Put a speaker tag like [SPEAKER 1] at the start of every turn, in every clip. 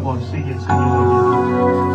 [SPEAKER 1] Come on, sing it, sing it again.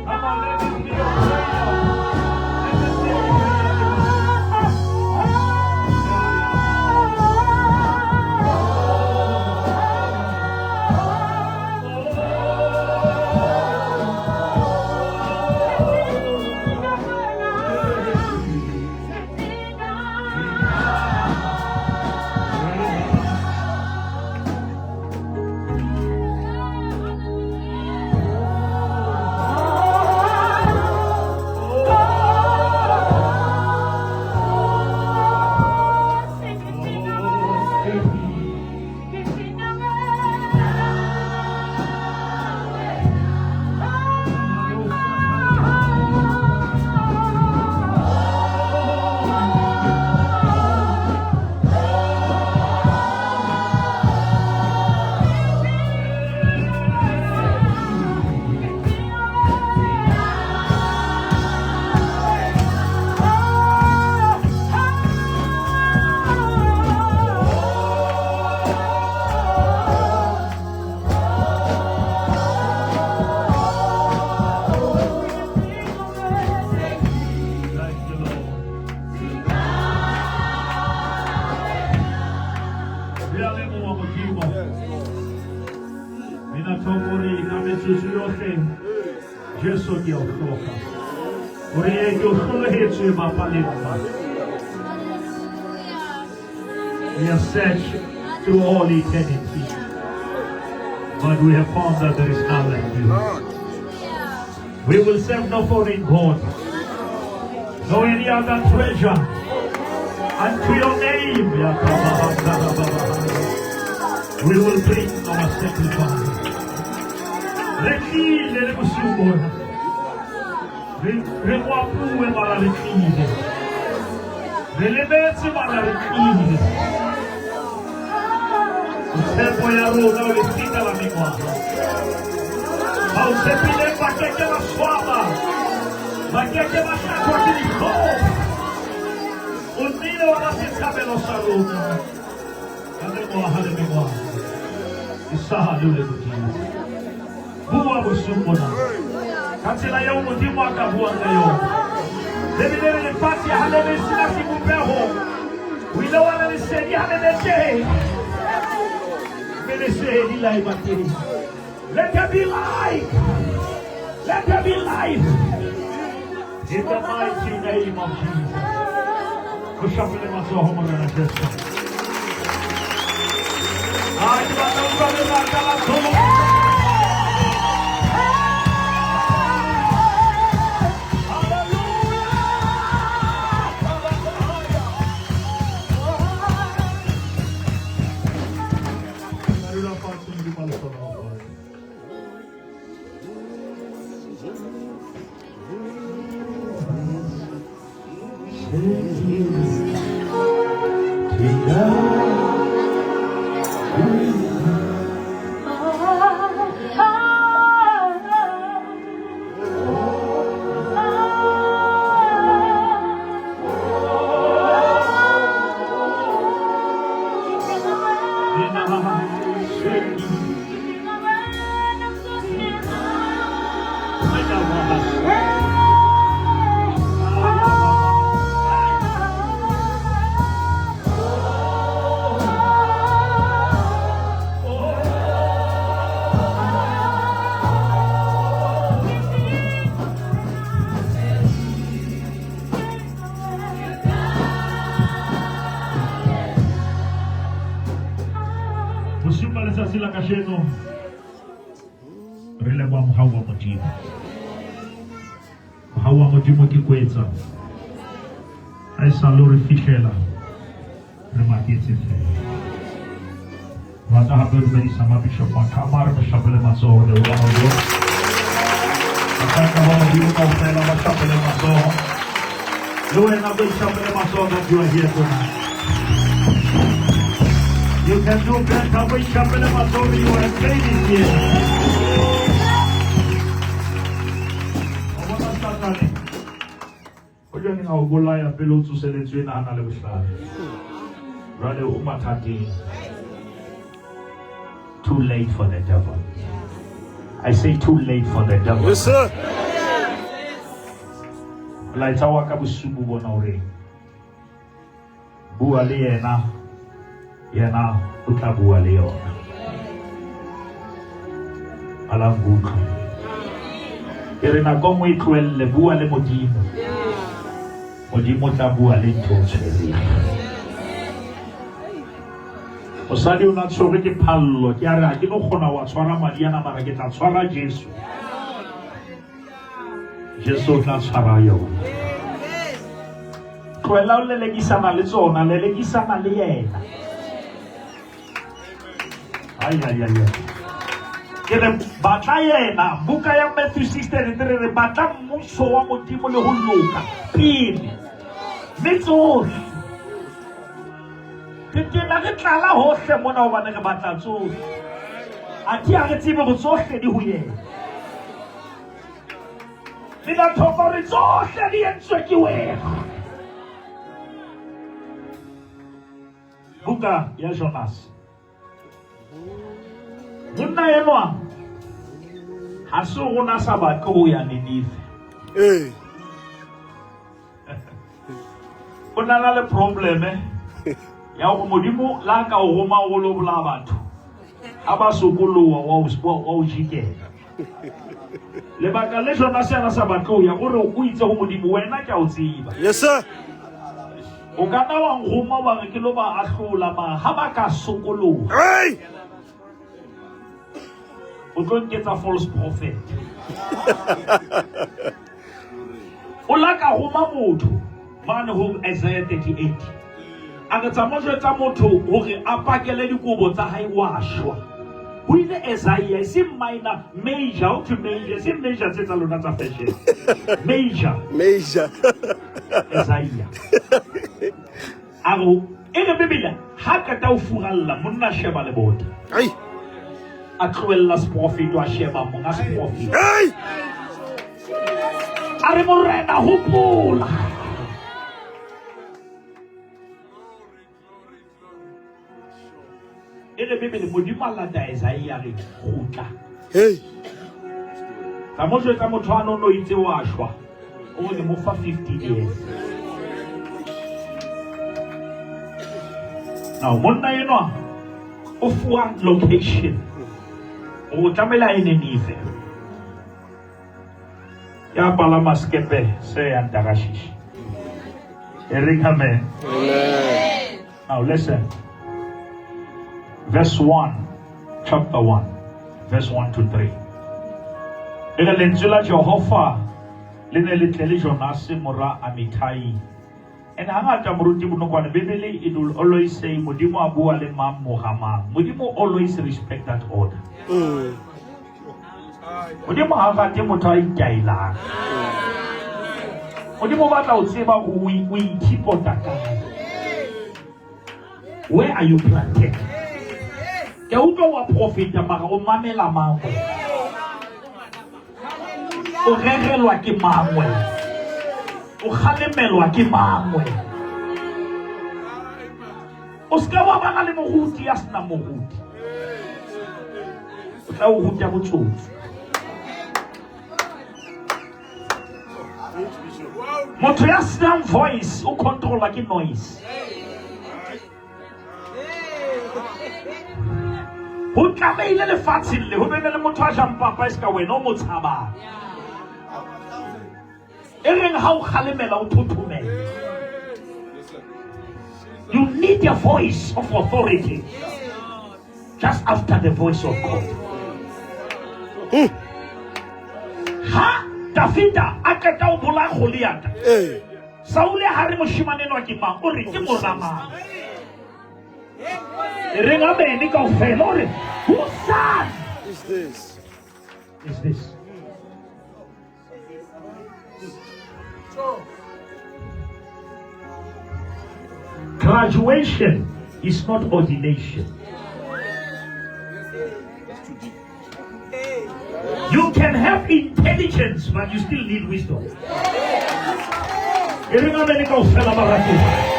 [SPEAKER 1] Come on, let this be your prayer. Let this be your prayer. Thank you, Lord. Re a leboha Modimo. Mina thomori ka metsotso yohle Jesu ke a o hloka. Hore ke o hlolohetswe bapa le mma. We have searched through all eternity, but we have found that there is none like you. We will serve no foreign God, no any other treasure. Unto your name, we will bring our sacrifice. Re tlile le bosiu bona. Re ngwapuwe mara re tlile. Re lebetse mara re tlile. Tshepo ya rona o lefika la mengwaha. Ba o tshepileng ba keke ba swaba. Ba keke ba hlakwa ke dihlong. O nnile wa ba setshabelo sa rona. Ka mengwaha le mengwaha. Isaha le o le Modimo. Bua bosiung bona. Ka tsela eo Modimo a ka buang ka yona. Lebile re lefatshe ha le ne sena sebopeho. O ile wa re lesedi ha le le teng. Mme lesedi la eba teng. Let there be light. Let there be light. In the mighty name of Jesus. Re shapele matsoho Morena Jesu. Ai, ke batla ho utlwa lerata la tholo. Hallelujah. Dula fatshe, Modimo a le hlohonolofatse. kajeno re leboha mohau wa Modimo. Mohau wa Modimo ke kwetsa. Ha e sa le re fihlela re maketse fela. Rata hape re dumedisa mabishop Makhama re mo shapele matsoho le wa Modimo. Bahlanka ba Modimo kaofela ba shapele matsoho. Le wena o shapele matsoho that you are here tonight. You can do better. O shapele matsoho you are training here. Wa bona Satane. O jwaneng a o bolaya pele o tsoseletswe ena a na le bohlale. Jwale o mathateng. Too late for the devil. I say too late for the devil.
[SPEAKER 2] Yes, sir.
[SPEAKER 1] Molaetsa wa ka bosiu bo bona o reng? Bua le yena, yena o tla bua le yona. Ala nkutlwe. Ke re nako nngwe e tlohelle, bua le Modimo. Modimo o tla bua le ntho o tshwereng. Mosadi o na tshwerwe ke phallo, ke a re ha ke no kgona wa tshwara madi ana mara ke tla tshwara Jesu. Jesu o tla tshwara yona. Tlohella o lelekisana le tsona, lelekisana le yena. Ai, ai, ai, ai. Ke re batla yena, buka ya Matthew 6:33 re batla mmuso wa Modimo le ho loka pele. Mme tsohle. Re tena re tlala hohle mona hobane re batla tsohle. Athe ha re tsebe hore tsohle di ho yena. Le la tlhoka hore tsohle di entswe ke wena. Buka ya Jonas. Monna enwa ha se rona sa batle ho ya Ninive.
[SPEAKER 2] Ee.
[SPEAKER 1] O na na le probleme ya hore Modimo la ka o roma o lo bolaya batho. Ha ba sokoloha wa o jikela. Lebaka le Jonas ana sa batle ho ya o re o itse ho Modimo wena ke a o tseba.
[SPEAKER 2] Yes, sir.
[SPEAKER 1] O ka nna wa nroma wa re ke lo ba ahlola mara ha ba ka sokoloha.
[SPEAKER 2] Hey!
[SPEAKER 1] O tlo nketsa false prophet. O la ka roma motho mane ho Isaiah 38. A re tsa mo jwetsa motho hore a pakele dikobo tsa hae wa shwa. Ho ile Isaiah e seng minor, major, ho thwe major, e seng major tse tsa lona tsa fashion. Major.
[SPEAKER 2] Major.
[SPEAKER 1] Isaiah. A re e re Bibele ha qeta ho furalla monna sheba lebota.
[SPEAKER 2] Ai.
[SPEAKER 1] A tlohella seprofeto a sheba monga seprofeto.
[SPEAKER 2] Hey!
[SPEAKER 1] A re morena hopola. E re Bibele Modimo a lata Isaiah re kgutla.
[SPEAKER 2] Hey!
[SPEAKER 1] Tsa mo jwetsa motho a no itse wa shwa. O re mo fa 15 years. Now monna enwa o fuwa location. O tlamehile a ye Ninive. Ya palama sekepe se yang Tarashish. Eric amen.
[SPEAKER 2] Amen.
[SPEAKER 1] Now listen. Verse 1, chapter 1, verse 1 to 3. E re lentswe la Jehova le ne le tle le Jonase mora Amitai. And hangata moruti Bonokwane Bibele it will always say Modimo a bua le mang mora mang. Modimo always respect that order. Modimo ha rate motho a itaelang. Modimo o batla ho tseba hore o ithipota kae. Where are you planted? Ke utlwa wa profeta mara o mamela mang wena? O rerelwa ke mang wena? O kgalemelwa ke mang wena? O ska wa bana le moruti ya senang moruti. O tla o ruta botsotsi. Motho ya senang voice o controlwa ke noise. Ho tlamehile lefatsheng le ho bene le motho a jang papa e se ka wena o mo tshabang. E reng ha o kgalemela o thothomela. You need a voice of authority. Just after the voice of God. Ha Dafida a qeta ho bolaya Goliata. Saule ha re moshemane enwa ke mang? O re ke mora mang? E reng amene kaofela o re whose son
[SPEAKER 2] is this?
[SPEAKER 1] Is this? Graduation is not ordination. You can have intelligence, but you still need wisdom. E reng amene kaofela baratuwa.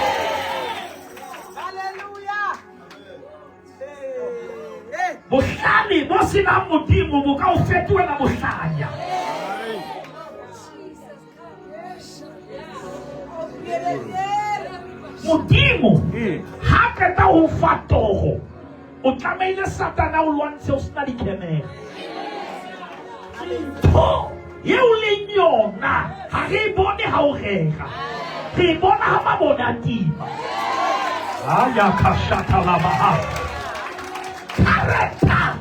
[SPEAKER 1] Bohlale bo senang Modimo bo ka o fetohela bohlanya. Modimo ha qeta ho fa toro, o tlamehile Satana o lwantshe o sena dikemere. Ntho eo leng yona ha re e bone ha o rera, re e bona ha mabone a tima. Aya kashata labaha. Character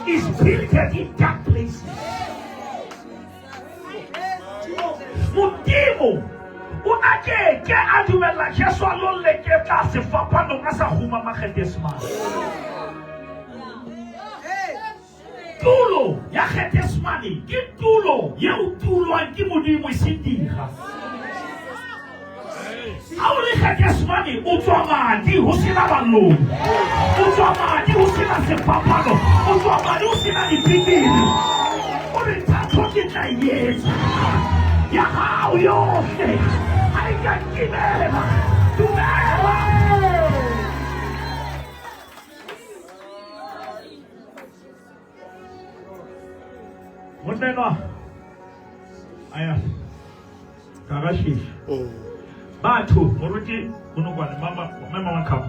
[SPEAKER 1] is built in dark places. Modimo o a ke ke a dumella Jesu a lo leketla sefapanong a sa kgumama Getsemane. Tulo ya Getsemane ke tulo yeo tulwang ke Modimo e seng dira. Ha o le Getsemane o tswa madi ho sena baloi, o tswa madi ho sena sefapano, o tswa madi ho sena dipikiri. O re thato ke tla e etsa ya hao yohle ha e ka nkimela. Dumela. Monna enwa a ya Tarashish. Batho moruti Bonokwane mama mama wa khapa.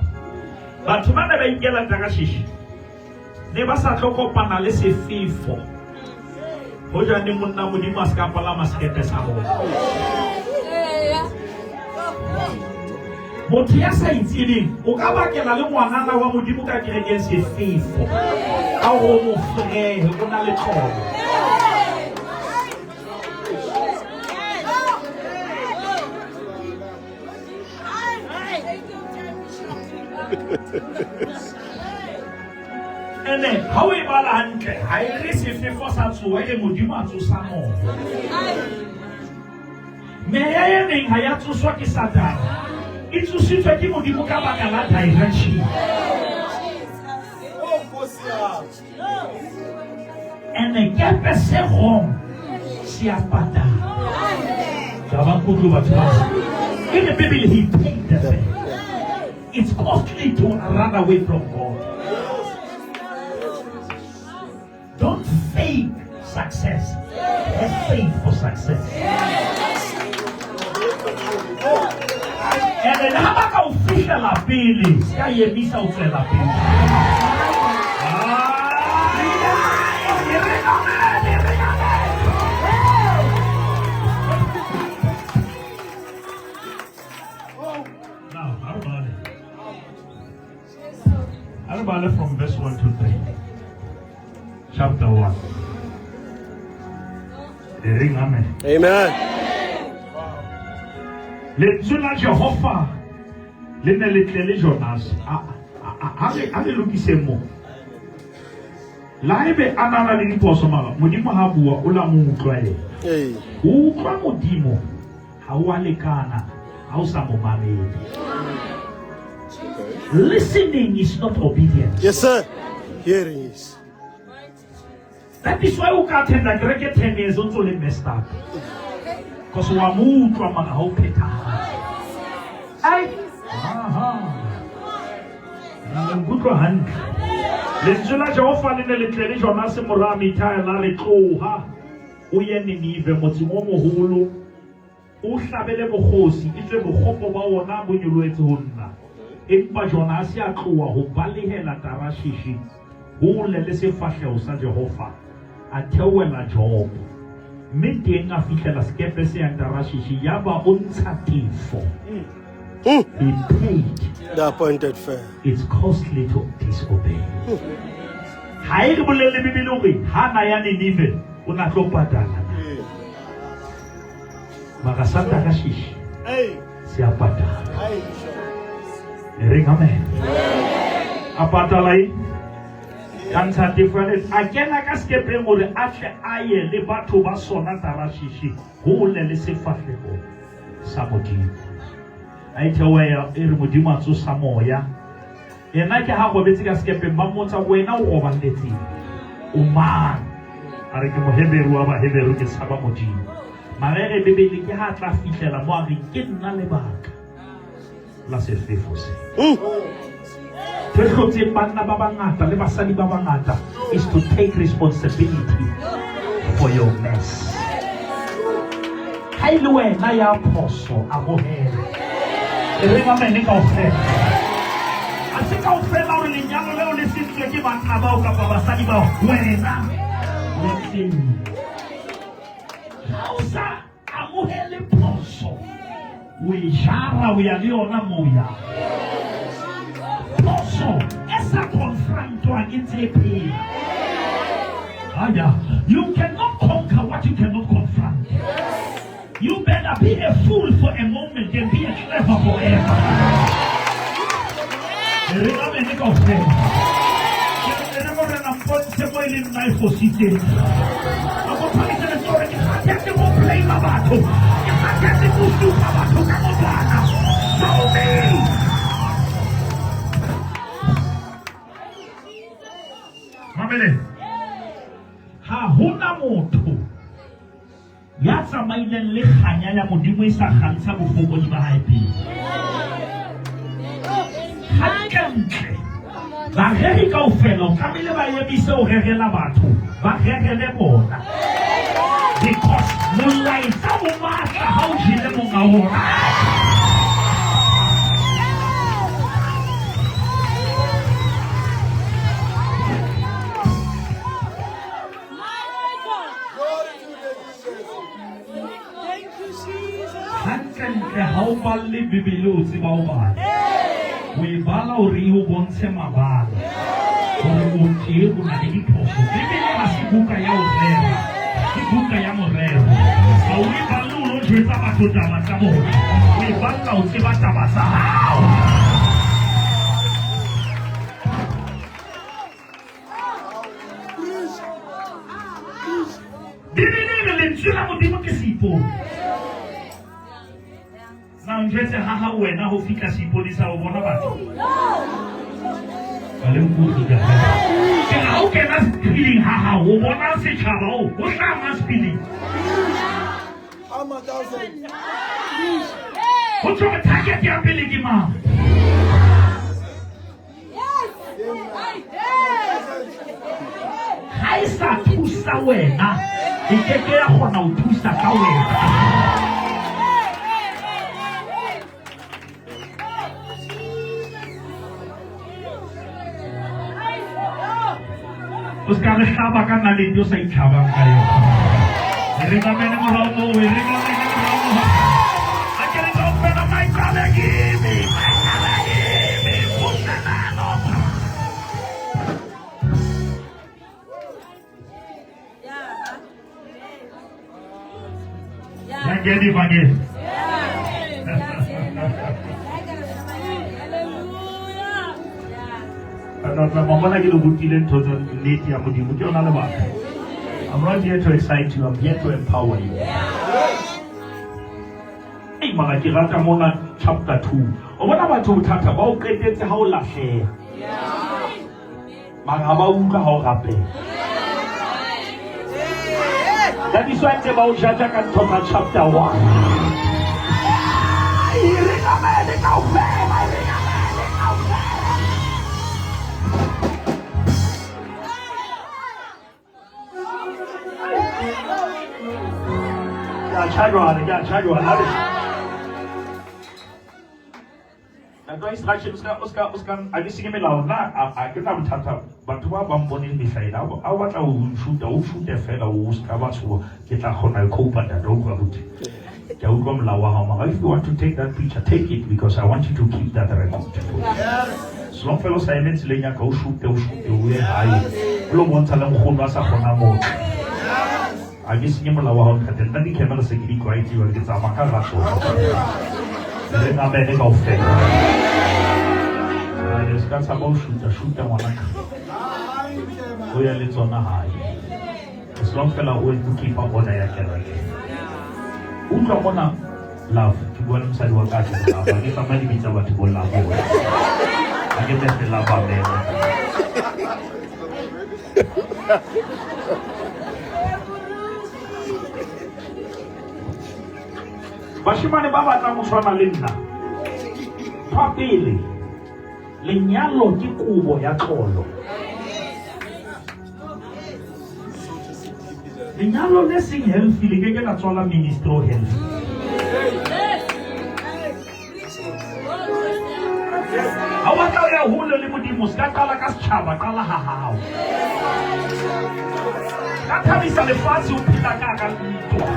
[SPEAKER 1] Batho ba ne ba ikela Tarashish. Ne ba sa tlo kopana le sefefo. Hoja ne monna Modimo a se ka palama sekepe sa bona. Motho ya sa itsebeng o ka bakela le ngwanana wa Modimo ka kerekeng sefefo ka hore o mo frehe o na le tlolo. Ene ha o e bala hantle ha e re sefefo sa tsoha e re Modimo a tsosa moya. Meya e meng ha ya tsoswa ke Satane, e tsositswe ke Modimo ka baka la direction. Ene kepe se wrong se a patala. Ka ba nkutlwe batho ba. E re Bibele he paid the fare. It's costly to run away from God. Don't fake success. Have faith for success. And then ha ba ka o fihlela pele, se ka emisa o tswela pele. Now, a re bale from verse 1 to 3. Chapter 1. E reng amen.
[SPEAKER 2] Amen.
[SPEAKER 1] Lentswe la Jehova le ne le tle le Jonas. A re lokiseng mo. La ebe a nana le diphoso mara Modimo ha bua o la mo utlwa yena.
[SPEAKER 2] Ee.
[SPEAKER 1] O utlwa Modimo ha o a lekana ha o sa mo mamele. Listening is not obedience.
[SPEAKER 2] Yes, sir. Hearing is.
[SPEAKER 1] That is why o ka attenda kereke 10 years o ntse o le messed up. Because wa mo utlwa mara ha o phethahatse.
[SPEAKER 3] Ai.
[SPEAKER 1] Aha. Na le nkutlwa hantle. Lentswe la Jehova le ne le tle le Jonase mora Amitai la re tloha o ye Ninive motseng o moholo o hlabele mokgosi etswe bokgopo ba wona bo nyolohetse ho nna. Empa Jonase a tloha ho balehela Tarashishi hole le sefahleho sa Jehova, a theohela Jopo. Mme teng a fihlela sekepe se yang Tarashishi, yaba o ntsha tefo. He paid
[SPEAKER 2] The appointed fare.
[SPEAKER 1] It's costly to disobey. Ha e re bolelle Bibele hore ha na ya Ninive o na tlo patala na. Mara sa Tarashish se a patala. E reng amen. A patala e ka ntsha tefo ya a kena ka sekepeng hore a tle a ye le batho ba sona Tarashishi hole le sefahleho sa Modimo. A e theoha e re Modimo a tsosa moya. Yena ke ha robetse ka sekepeng ba mmotsa wena o roballetseng o mang? A re ke Moheberu wa Baheberu ke tshaba Modimo. Mara e re Bibele ke ha tla fihlela mo a reng ke nna lebaka la sefefo se. Ntho e hlotseng banna ba bangata le basadi ba bangata is to take responsibility for your mess. Ha e le wena ya phoso amohela. E re mamene kaofela. Ha se kaofela hore lenyalo leo le sentswe ke banna bao kapa basadi bao. Wena o sentse. Ha o sa amohele phoso, o e jara o ya le yona moo ya. Phoso e sa confrontwang e ntse e phela. Aya, you cannot conquer what you cannot confront. You better be a fool for a moment than be a clever forever. Re amene kaofela. Ke re Morena mpontshe mo e leng nna e fositseng. A mo phakise letsoho ke kgathetse go blame batho. Ke kgathetse go supa batho ka monwana. Show me. Mamele. Ha hona motho ya tsamaileng le kganya ya Modimo e sa kgantsha bofokodi ba hae pele. Hantlentle, bareri kaofela o tlamehile ba emise ho rerela batho, ba rerele bona. Because molaetsa o matla ha o jele monga ona. Hantlentle ha o balle Bibele o tseba o bala. O e bala hore e o bontshe mabala. Hore o tee o na le diphoso. Bibele ha se buka ya ho rera. Ke buka ya morero. Ha o e balle o lo jwetsa batho taba tsa bona. O e balla o tseba taba tsa hao. Bibele e re lentswe la Modimo ke seipone. Na o njwetse ha ha wena ho fihla seipone sa o bona batho? Ba le nkutlwe ka Ke ha o kena sephiring ha hao o bona setjhaba o ho hlaha mang sephiring? Ho tjho target ya pele ke mang? Ha e sa thusa wena, e ke ke ya kgona ho thusa ka wena. O se ka re hlaba ka naledi o sa itlhabang ka yona. E re mamele morao moo, e re mamele morao moo. A ke re kaofela maikale kimi, maikale kimi, kgutlelang. Yangena ivangeli. Mabona ke le rutile ntho tsa nnete ya Modimo ke yona lebaka. I'm not here to excite you, I'm here to empower you. Ei mara ke rata mona chapter 2. O bona batho bothata ba o qetetse ha o lahleha. Mara ha ba utlwa ha o rapela. That is why ntse ba o judge ka ntho tsa chapter 1. Ai, re amene kaofela, re amene kaofela. Ke a tjha jwale, ke a tjha jwale. Ntate wa instruction o ska o ska o ska a ke senye melao nna a ke na bothata batho ba ba mponeng mehla ena a o batla ho nshuta o shute fela o ska ba tshoha ke tla kgona ho cope ntate o utlwa buti ke a utlwa molao wa hao mara if you want to take that picture take it because I want you to keep that record so long fela o sa eme tseleng ya ka o shute o shute o ye hae. O lo bontsha le nkgono a sa kgonang motho. A ke senye molao wa hao ntate, nna di-camera se ke di tlwaetse jwale ke tsamaya ka hara tsona. Re ngamele kaofela. Jwale se ka tshaba ho shuta, shuta ngwanaka. O ya le tsona hae. As long fela o o keep-a order ya kereke. Utlwa mona love, ke bua le mosadi wa ka ke love, ha ke tsamaye ke bitsa batho bo love wena. Ha ke tle love amen. Bashimane ba batlang ho tshwana le nna. Ntho ya pele, lenyalo ke kobo ya tlolo. Lenyalo le seng healthy le ke ke la tswala ministry o healthy. Ha o batla ho ya hole le Modimo, se ka qala ka setjhaba, qala ha hao. Ka thabisa lefatshe o phela ka ka ntwa.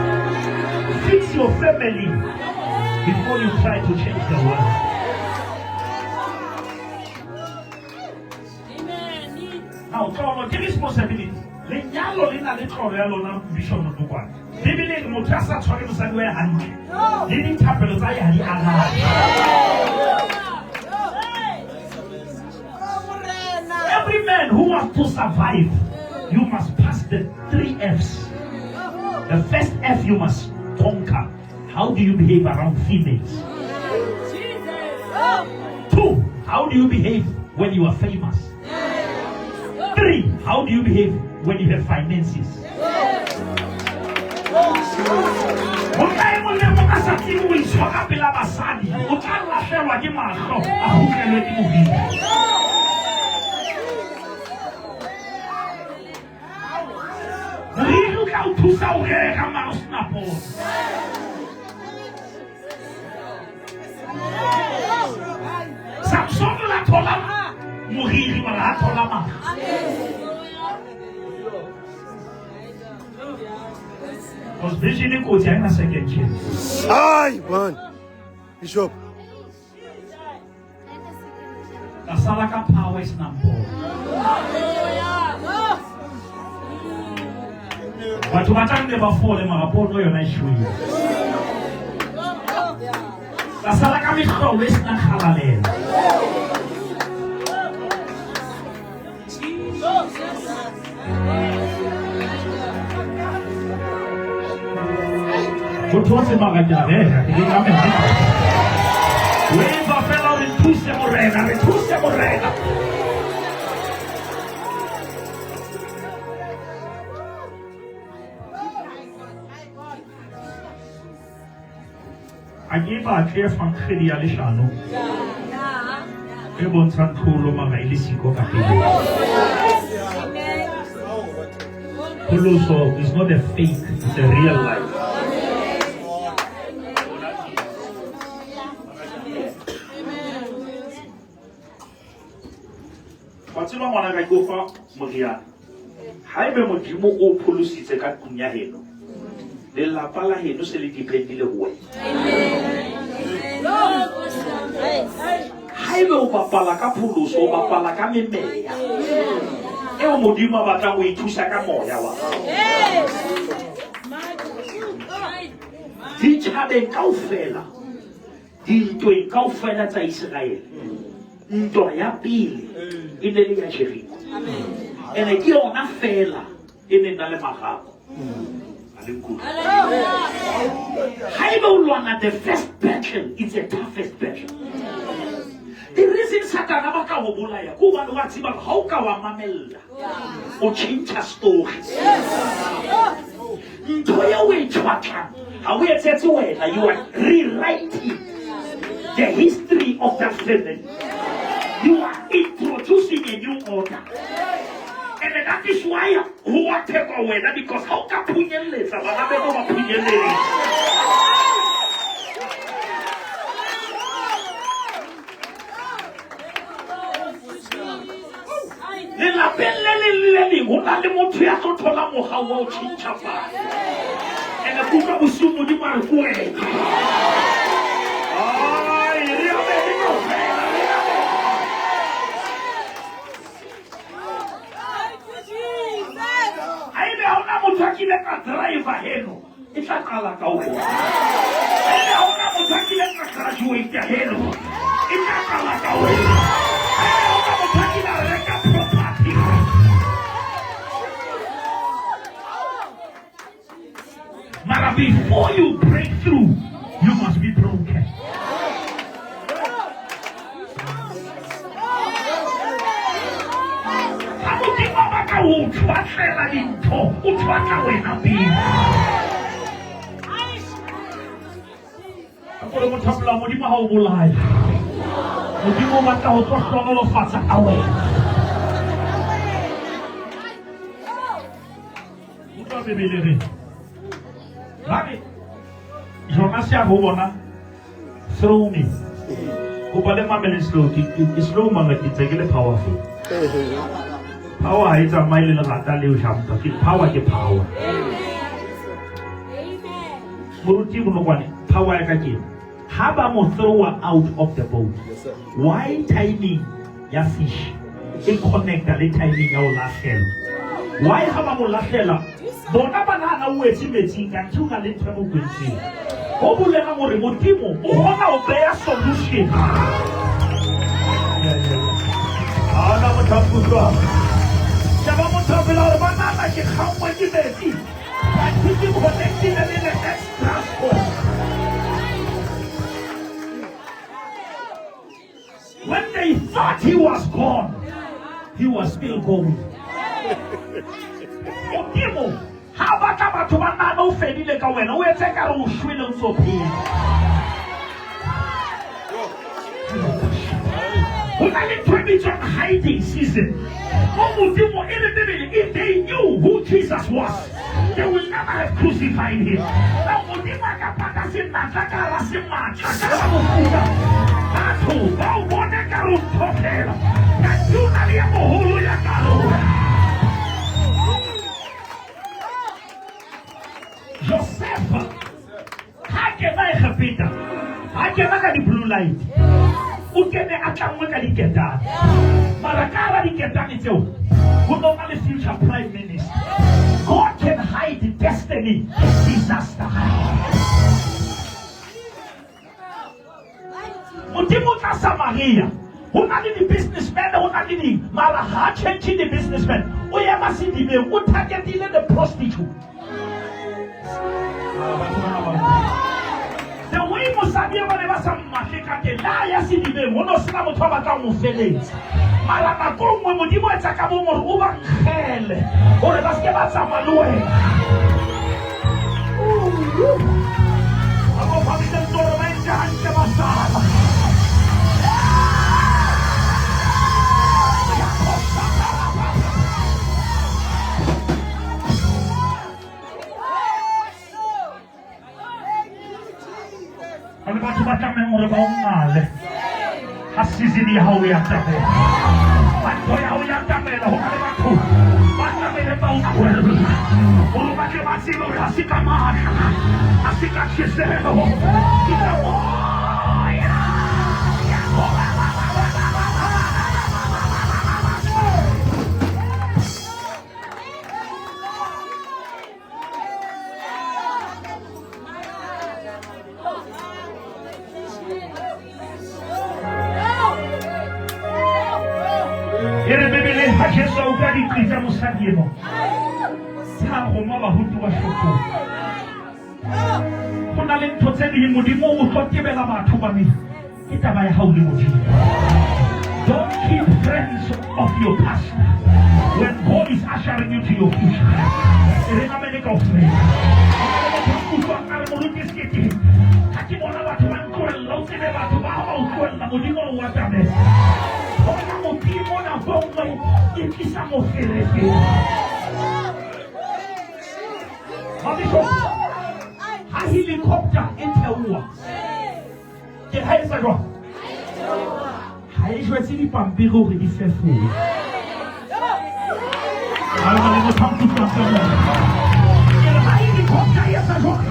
[SPEAKER 1] Fix your family before you try to change the world. Now, tlolo ke responsibility. Lenyalo le na le tlolo ya lona, Bishop Motokwane. Bibele e re motho a sa tshware mosadi wa hae hantle, le dithapelo tsa hae ha di arabe. Every man who wants to survive, you must pass the 3 F's. The first F you must conquer. How do you behave around females? 2, how do you behave when you are famous? 3, how do you behave when you have finances? Monna e mong le mong a sa tsebe ho itshwara pela basadi, o tla lahlelwa ke mahlo, a kgutlelwe ke moriri. Moriri o tla o thusa ho rera mara o sena pono. Samson o la thola moriri mara ha thola mahlo. Because vision e kotsi ha ena second chance.
[SPEAKER 2] Ai, man. Bishop.
[SPEAKER 1] Ka sala ka power e senang pono. Batho ba tla nne ba fole mara pono yona e shwele. Ka sala ka mehlolo e senang kgalalelo. Motho o tsebang ke a rera, ke le ka mehla. Weva fela re thuse Morena, re thuse Morena. A ke batle efangeli ya leshano e bontshang tlholo mara e le siko ka pele. Pholoso is not a fake, it's a real life. Wa tseba ngwana ka ke o fa moriana. Haebe Modimo o pholositse ka tlung ya heno, lelapa la heno se le dependile ho wena. Haebe o bapala ka pholoso, o bapala ka memeya eo Modimo a batlang ho e thusa ka moya wa hao. Ditjhabeng kaofela, dintweng kaofela tsa Iseraele, ntwa ya pele e ne le ya Jeriko. Ene ke yona fela e neng na le marako. A le nkutlwe? Haeba o lwana the first battle, it's a toughest battle. The reason Satan a batla ho bolaya ke hobane wa tseba hore ha o ka wa mamella, o tjhentjha story. Ntho eo o e tjhwatlang ha o etsetse wena, you are rewriting the history of that family. You are introducing a new order. And that is why ho wa thekwa wena, because ha o ka phunyelletsa, bana beno ba phunyelleditse. Lelapeng le leng le le leng ho na le motho ya tlo thola mohau wa ho tjhentjha palo. Ene ke utlwa bosiu Modimo a re ke wena. Ai, re amene kaofela, re amene. hona motho a kileng a driver heno, e tla qala ka wena. Haebe ha hona motho a kileng a graduate heno, e tla qala ka wena. Haebe ha hona motho a kileng a reka property. Mara before you break through, you must be broken. Ha Modimo a batla ho o tshwatlela dintho, o tshwatla wena pele. Ka kore motho a pola Modimo ha o bolaye. Modimo o batla ho tlo hlohonolofatsa ka wena. Utlwa Bibele re. Ba re Jonase a ho bona throw me. Kopa le mamele slow ke ke slow mara ke ntse ke le powerful. Power ha e tsamaye le lerata leo jampa ke power ke power. Moruti Bonokwane power ya ka ke ha ba mo thrower out of the boat. Why timing ya fish e connecta le timing ya ho lahlela? Why ha ba mo lahlela bona ba nahana o wetse metsing kanthe o na le ntho e mo kwentseng? Ho bolela hore Modimo o kgona ho beha solution. Ha ona motho a nkutlwang. Sheba motho a pela hore ba nahana ke kgangwa ke metsi kanthe ke connectile le the next transport. When they thought he was gone, he was still going. Modimo ha a batla batho ba nahana o fedile ka wena o etse ka re o shwele o ntso phela. Ho na le ntho e bitswang hiding season. Mo Modimo e le Bibele, if they knew who Jesus was, they will never have crucified him. Now Modimo a ka pata senatla ka hara sematla ka hara mofuta. Batho ba o bone ka re o ntho fela. Kanthe o na le ya moholo ya ka rona. Josefa ha a kena Egepeta, ha a kena ka di-blue light, o kene a tlanngwe ka diketane. Mara ka hara diketane tseo ho no na le future prime minister. God can hide destiny in disaster. Modimo o tla Samaria. Ho na le di-businessman, ho na le di mara ha change di-businessman. O ema sedibeng, o targetile the prostitute. The way mosadi e ba ne ba sa mmatle ka teng, le a ya sedibeng, ho no sena motho a batlang ho feletsa. Mara nako e nngwe Modimo a etsa ka bong hore o ba nkgele, hore ba seke ba tsamaya le wena. Ba mo phamise ntoro ba entse hantle ba sala. Ba le batho ba tlamehang hore ba o ngale ha season ya hao ya tabela. Ha ntho ya hao ya tabela, ho na le batho ba tlamehile ba o tlohella hore ba tle ba tsebe hore ha se ka matla, ha se ka tjheseho, ke ka moya. E re Bibele ha Jesu a utlwa diqi tsa mosadi eno, ha roma barutuwa shopong. Ho na le ntho tse ding Modimo o tlo tebela batho bane ke taba ya hao le Modimo. Don't keep friends of your past when God is ushering you to your future. E re namele kaofela. Motho a utlwang a re moruti sekete ha ke bona batho ba ntlohella o tsebe batho ba ba o tlohella Modimo o atamela. Bona Modimo nako e nngwe e tlisa moferefere. Mabisho, ha helicopter e theoha ke ha etsa jwang? Ha e jwetse dipampiri hore di fefowe. Ha le motho a nkutlwang ka mona. Ke re ha helicopter e etsa jwang?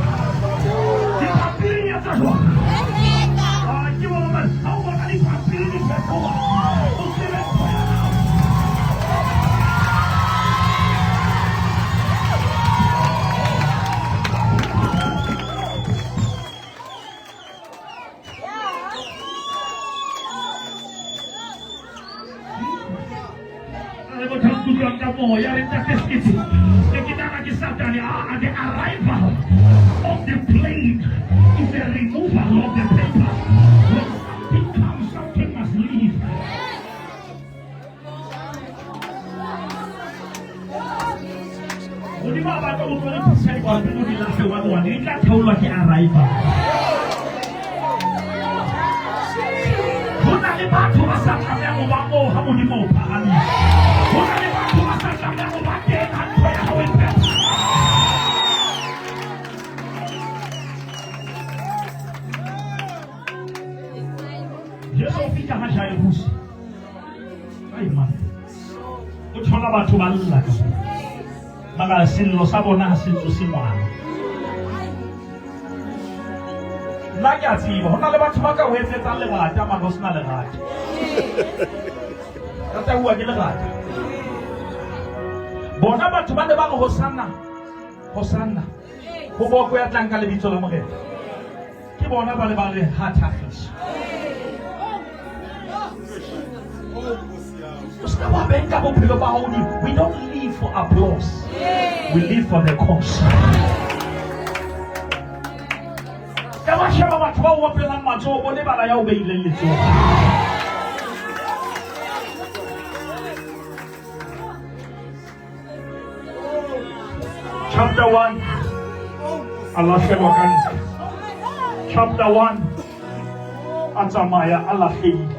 [SPEAKER 1] Dipampiri di etsa jwang? Ah, ke bona man, ha o bona dipampiri di fefowa, o tsebe ntho ya hao. re a the arrival of the plane is a removal of the paper. When something comes, something must leave. Modimo a batla o tlo re phisa dipampiri di lahle one one di tla theolwa ke arrival. Ho na le batho ba sa tlamehang ho ba moo ha Modimo o phahamisa. Ho na le batho ba sa tlamehang ho ba teng ha ntho ya hao e phetha. Jesu o fihla ha Jairus. Ai man. O thola batho ba lla ka mara sello sa bona ha se tsose ngwana. Nna ke a tseba ho na le batho ba ka o etsetsang lerata mara o sena lerata. Ka tauwa ke lerata. Bona batho ba ne ba re hosanna, hosanna. Ho boko ya tlang ka lebitso la Morena. Ke bona ba le ba re ha thakgiso. O se ka wa benka bophelo ba hao. We don't live for applause. We live for the cause. Ka ba sheba batho ba o opelang matsoho, bo lebala ya o beileng letsoho. Chapter 1 a lahlelwa ka ntle. Chapter 1 a tsamaya a lahlehile.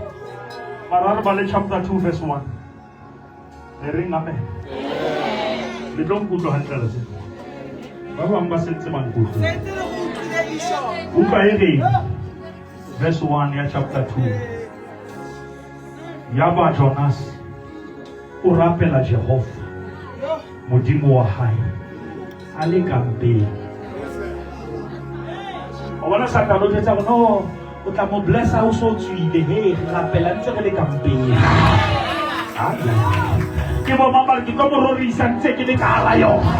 [SPEAKER 1] Mara re bale chapter 2 verse 1. Le reng amen? Le tlo nkutlwa hantle la tseba. Ba bang ba sentse ba nkutlwa.
[SPEAKER 3] Sentse re go utlwile Bishop.
[SPEAKER 1] Utlwa e reng? Verse 1 ya chapter 2. Yaba Jonas o rapela Jehova Modimo wa hae a le ka mpeng. O bona Satane o jwetsa gore no o tla mo blessa o so tswile he re rapela ntse re le ka mpeng. Ke bo mang ba re ke tlo mo rorisa ntse ke le ka hara yona.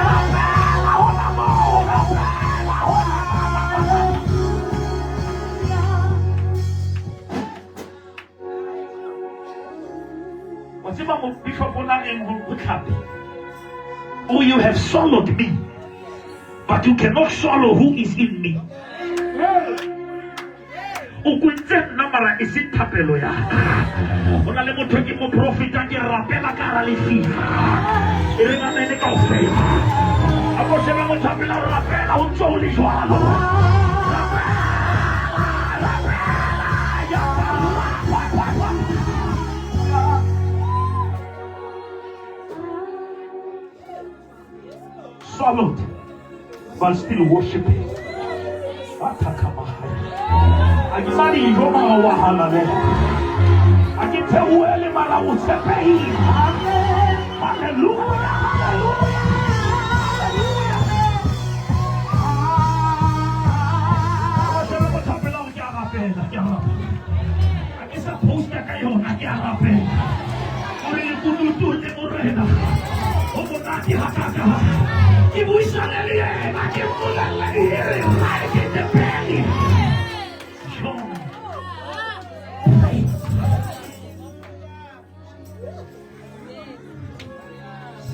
[SPEAKER 1] Rapela hona moo, rapela hona. Wa tseba mo bishop o na reng ho tlhapi? Oh, you have swallowed me, but you cannot swallow who is in me. O kwentse nna mara e seng thapelo ya ka. Ho na le motho ke moprofeta ke rapela ka hara lefifi. E re amene kaofela. A ko shebe motho a pela o rapela o ntse o le jwalo. Rapela, rapela, ya ba, ba, ba, ba. Swallowed, but still worshiping. Athakamahaya. A ke sa dijo mara wa halalela. A ke theohele mara o tshepehile. Hallelujah, hallelujah, hallelujah. A shebe motho a pela hore ke a rapela, ke a rapela. A ke sa posta ka yona, ke a rapela. Hore lekunutu le morena. Ho monate hakakang. Ke buisane le yena, ke mmolelle here right in the belly. John. Pray.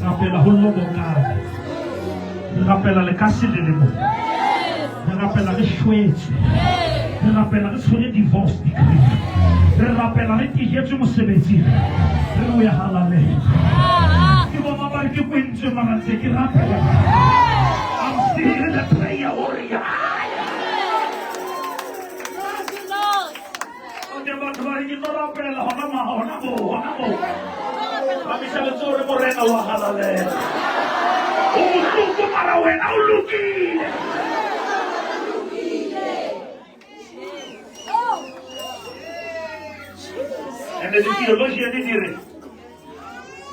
[SPEAKER 1] Rapela ho lobokane. Re rapela le ka se le le mo. Re rapela re shwetswe. Re rapela re tshwere divorce decree. Re rapela re tijetswe mosebetsing. Re re o ya halalela. Ke bo ba re ke kwentswe mara ntse ke rapela. I'm still in the prayer warrior. Okay, batho ba re ke tlo rapela hona ma hona mo hona mo. Ba misa letsoho re morena wa halalela. O bohloko mara wena o lokile. And the theologian di re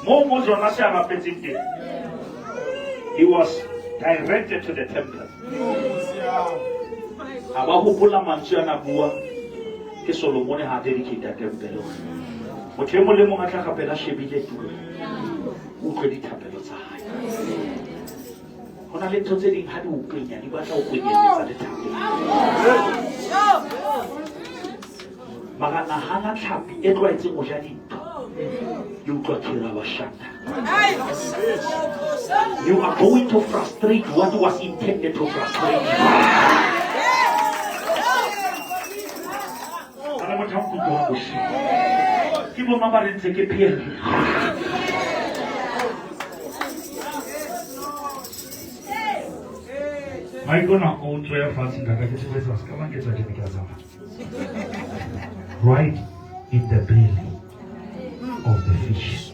[SPEAKER 1] mo mo Jonas a rapetseng teng he was directed to the temple. A ba hopola mantswe a na bua ke Solomone ha a dedicate tempele. Motho e mong le mong a tla rapela a shebile tulo. O utlwe dithapelo tsa hae. Ho na le ntho tse ding ha di o kwenya di batla ho kwenyelletsa le thapelo. Mara nahana tlhapi e tlwaetseng ho ja dintho. Ke utlwa Kirabashanda. You are going to frustrate what was intended to frustrate you. Ana motho a nkutlwang bosigo. Ke bo mang ba re ntse ke phela? Maikona o ntlo ya fatshe ntaka ke sebetsa se ka ba nketsa ke ne ke a tsamaya. Right in the belly of the fish,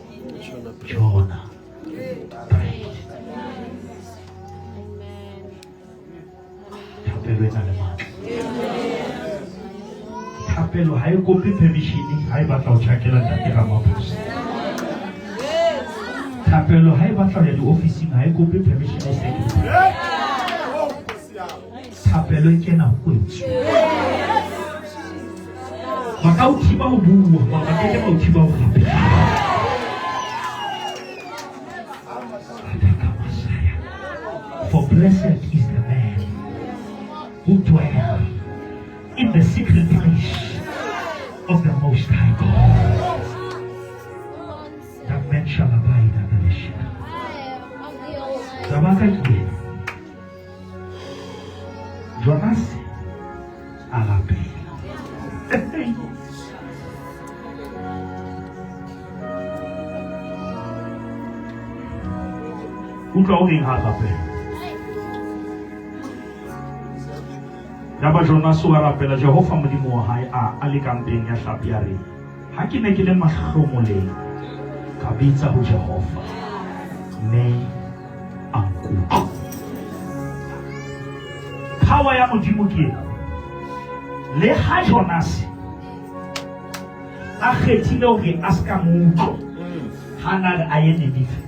[SPEAKER 1] Jonah prayed. Thapelo e na le matla. Thapelo ha e kope permission ha e batla ho tjhakela ntate Ramaphosa. Thapelo ha e batla ho ya diofising ha e kope permission ho secretary. Thapelo e kena ho kwetswe. Ba ka o thiba ho bua, mara ba keke ba o thiba ho rapela. Ataka Masaya. For blessed is the man who dwell in the secret place of the Most High God. That man shall abide under the shadow. Taba ka ke ena. Jonas a rapela. Utlwa o reng ha a rapela. Yaba Jonas o a rapela Jehova Modimo wa hae a a le ka mpeng ya hlapi a re, Ha ke ne ke le mahlomoleng, ka bitsa ho Jehova, mme a nkutlwa. Power ya Modimo ke ena. Le ha Jonas a kgethile hore a ska mo utlwa, ha na re a ye Ninive.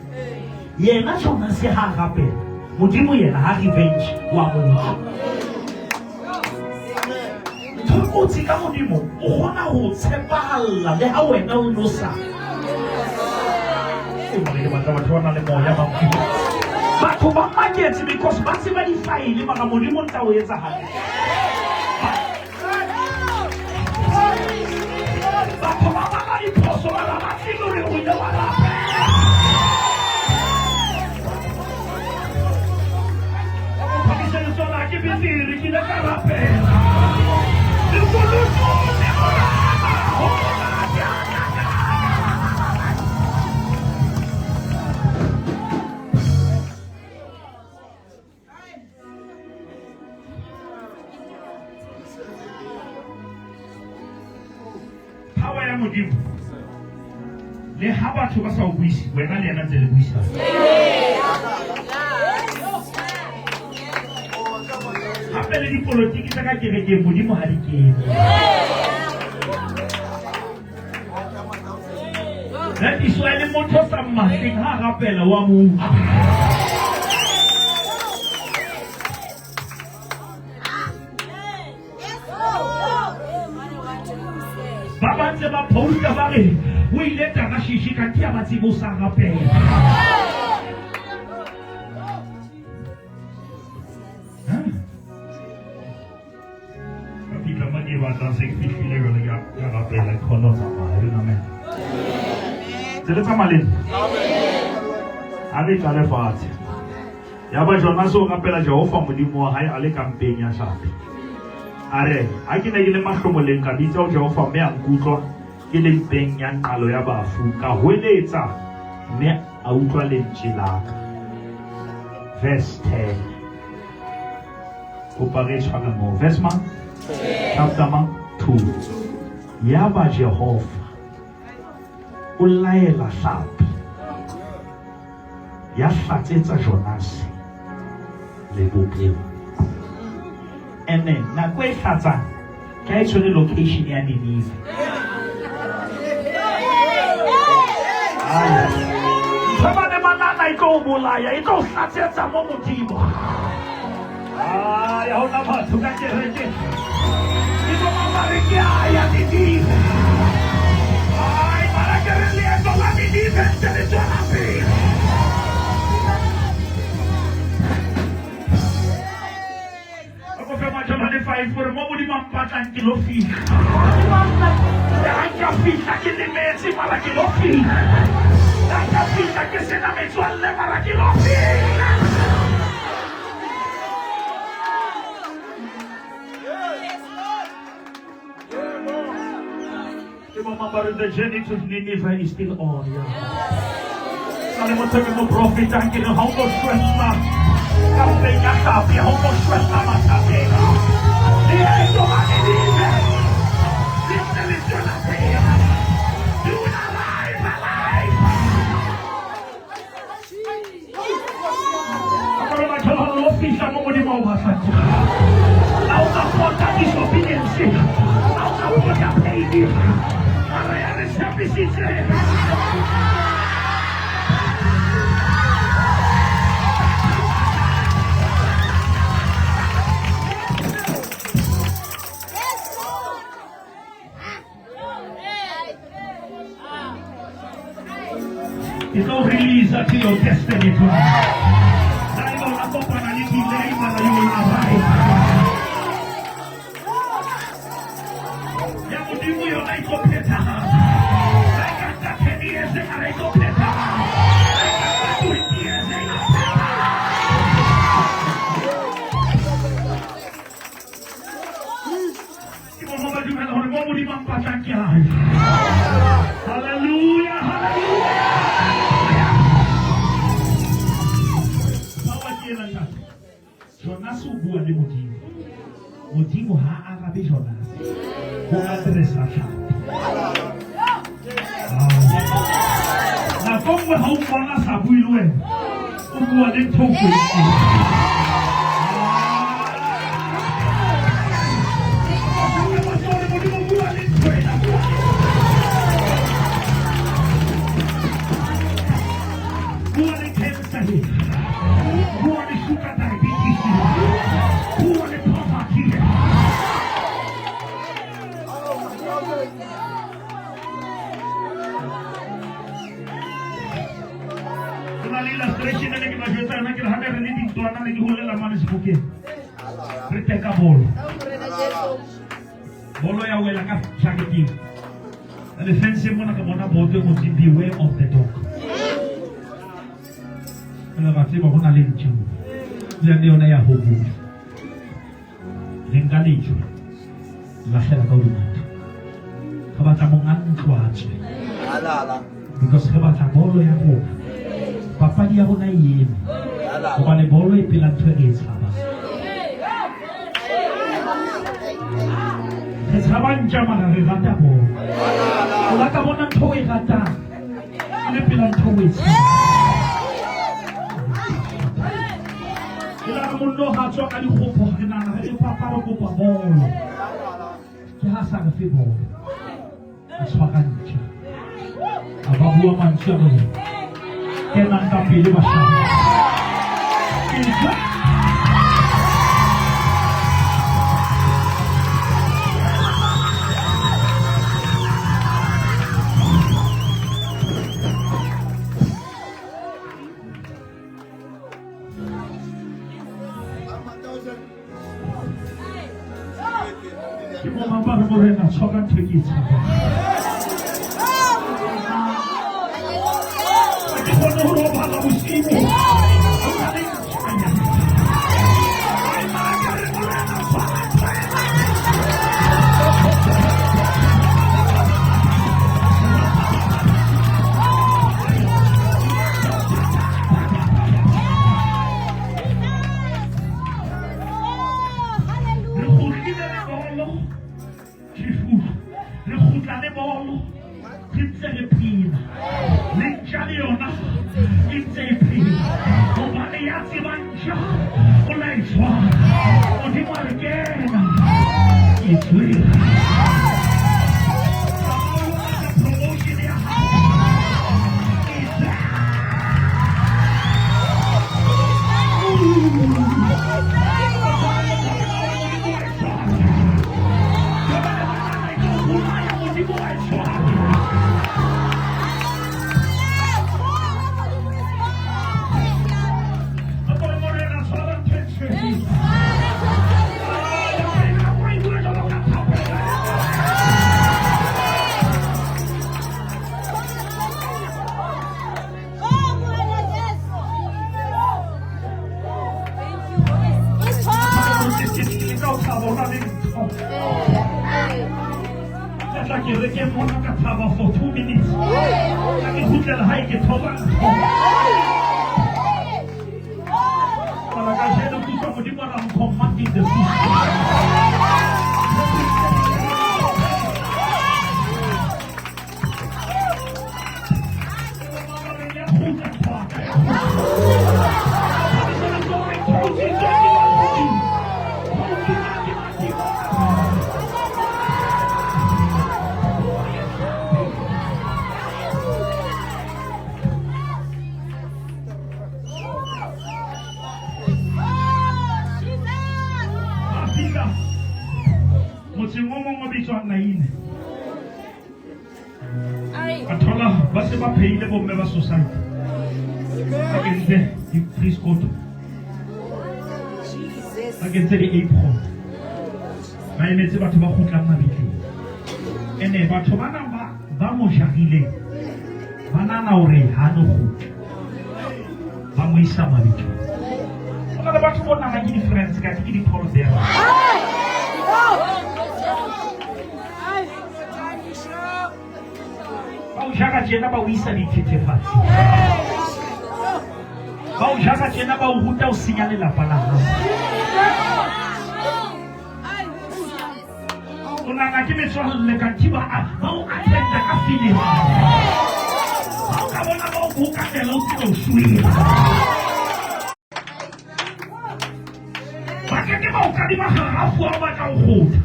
[SPEAKER 1] Yena Jonas ha a rapela, Modimo yena ha revenge wa mo utlwa. Ntho e kotsi ka Modimo, o kgona ho tshepahalla le ha wena o no sa. Ee, mare ke batla batho ba nang le moya ba nkutlwe. Batho ba maketse because ba tseba difaele mara Modimo o ntsa o etsa hantle. Batho ba bala diphoso mara ba tsebe hore o ile wa rapela. Phakisa letsoho la ke betere ke ile ka rapela. Lekunutu le morena ho monate Power ya Modimo. Le ha batho ba sa o buise, wena le yena ntse le buisana. Hape le dipolotiki tsa ka kerekeng Modimo ha di kene. That is why le motho o sa mmatleng ha a rapela wa mo utlwa. Ba ba ntse ba posta ba re o ile Tarashishi kanthe ha ba tsebe o sa rapela. Ka fihla mo ke batlang se ke fihlile jwale ka ka rapela ke kgone ho tsamaya re amen. Tse le tsamaya le nna? Ha re qale fatshe. Yaba Jonase o rapela Jehova Modimo wa hae a le ka mpeng ya hlapi. A re, Ha ke ne ke le mahlomoleng ka bitsa ho Jehova mme a nkutlwa ke le mpeng ya nqalo ya bafu. Ka hweletsa mme a utlwa lentswe la ka. Verse 10. Kopa re tshware moo. Verse mang? Chapter mang? 2. Yaba Jehova o laela hlapi ya hlatsetsa Jonase lebopeng. Ene nako e hlatsang ke ha e tshwere location ya Ninive. Ntho ba ne ba nahana e tlo o bolaya, e tlo o hlatsetsa mo Modimo. Ai, ha hona batho ka kerekeng. Ke bo mang ba re ke a ya Ninive. Ai, mara ke re leeto la Ninive ntse le tswela pele. A ko fe majamane 5 gore mo Modimo a mpatlang ke lo fihla. Le ha nka fihla ke lemetse mara ke ke lo fihla. La ka fihla ke sena metswalle mara ke lo fihla. Ke bo mang ba re the journey to Nineveh is still on. Yeah. Sa le motho ke moprofeta ke re ha o tlo shwella ka mpeng ya hlapi, ha o tlo shwella mathateng. Leeto la Ninive le ntse le tswela pele. You will arrive alive. Ka gore batho ba lo fihla mo Modimo a o batlang teng. Ha o ka pota disobedience, ha o ka pota pain, mara ya re tshepisitse. Ke tlo release to your destiny tonight. La ebe o la kopana le delay mara you will arrive. Ya Modimo yona e tlo phethahala. La e ka nka 10 years mara e tlo phethahala. La e ka nka 20 years e tlo phethahala. Ke bo ba dumela hore mo Modimo a mpatlang ke hae. Hallelujah, hallelujah. Power ke ena ntate. Jonas o bua le Modimo. Modimo ha a arabe Jonas. O addressa tlhapi. Nako nngwe ha o mmona a sa bue le wena, o bua le ntho o kwetseng. Modimo bua le ntho ena, bua le Bua le cancer here. Bua le sugar diabetes here. Bua le poverty here. Ho na le illustration e ne ke ba jwetsa yona ke re ha ne re le dintwana ne ke holela mane Sebokeng. Re teka bolo. Bolo ya wela ka jareteng. Le fenceng mona ka bona boto e ngotsweng beware of the dog. Fela ra tseba ho na le ntja mo. Le yona ya hobola. Re nka lejwe. Lahlela ka hodima ntlo. Re batla monga ntlo a tswe. Because re batla bolo ya rona. Papadi ya rona e eme. Hobane bolo e pela ntho e re e tshabang. Re tshaba ntja mara re rata bolo. O la ka bona ntho o e ratang. E le pela ntho o e tshabang. E la re mollo ha tswa ka dikgopo re nahana re re papa re kopa bolo. Ke ha sa re fe bolo. A tshwara ntja. A ba bua mantswe a re kenang ka pele bashanyana. Ke jwa Ke mo mang ba re morena tshwara ntho e ke e tshabang. Ha ke kgone ho robala bosiu. Ho na le ntjanya. Ai, mara ke re morena tshwara ntho ena. Re kgutlile le bolo, Chifufu. Re kgutla le bolo, re ntse re phela. Le ntja le yona e ntse e phela. Hobane ya tsebang ntja o la e tshwara. Modimo a re kena. Ke tshwere. Tsamaya o batla promotion ya hao. Ke tla. Ka tla kerekeng mona ka thaba for 2 minutes. Ka ke kgutlela hae ke thoba ntho. Mara kajeno ke utlwa Modimo a re, I'm commanding the feast. Ba fihla motseng o mong o bitswang Naine. Ba thola ba se ba phehile bomme ba society. Ba kentse di-friscoto, ba kentse di-apron, ba emetse batho ba kgutlang mabitleng. Ene batho bana ba mo jarileng ba nahana hore ha no kgutla, ba mo isa mabitleng. Ho na le batho bo nahana ke di-friends kante ke di-pall bearer. Ba o jara tjena ba o isa dithethefatsi. Ba o jara tjena ba o ruta ho senya lelapa la hao. O nahana ke metswalle kanthe ba o attenda ka feeling. Ha o ka bona ba o bokanela o tsebe o shwele. Ba ke ke ba o kadima kgarafu ha o batla ho kgutla.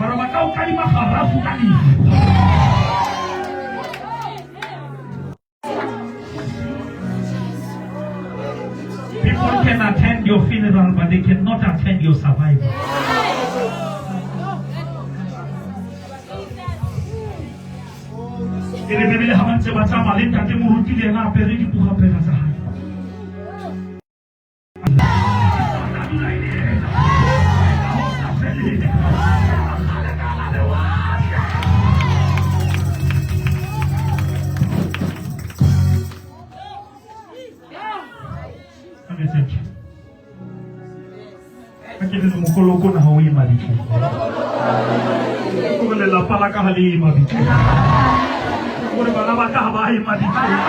[SPEAKER 1] Mara ba tla o kadima kgarafu ka lefu. People can attend your funeral, but they cannot attend your survival. E re Bibele ha ba ntse ba tsamaya le ntate moruti le yena a apere dipugapela tsa hae. Mokoloko na ha o ye mabitleng. Gore lelapa la ka ha le ye mabitleng. Gore bana ba ka ha ba ye mabitleng.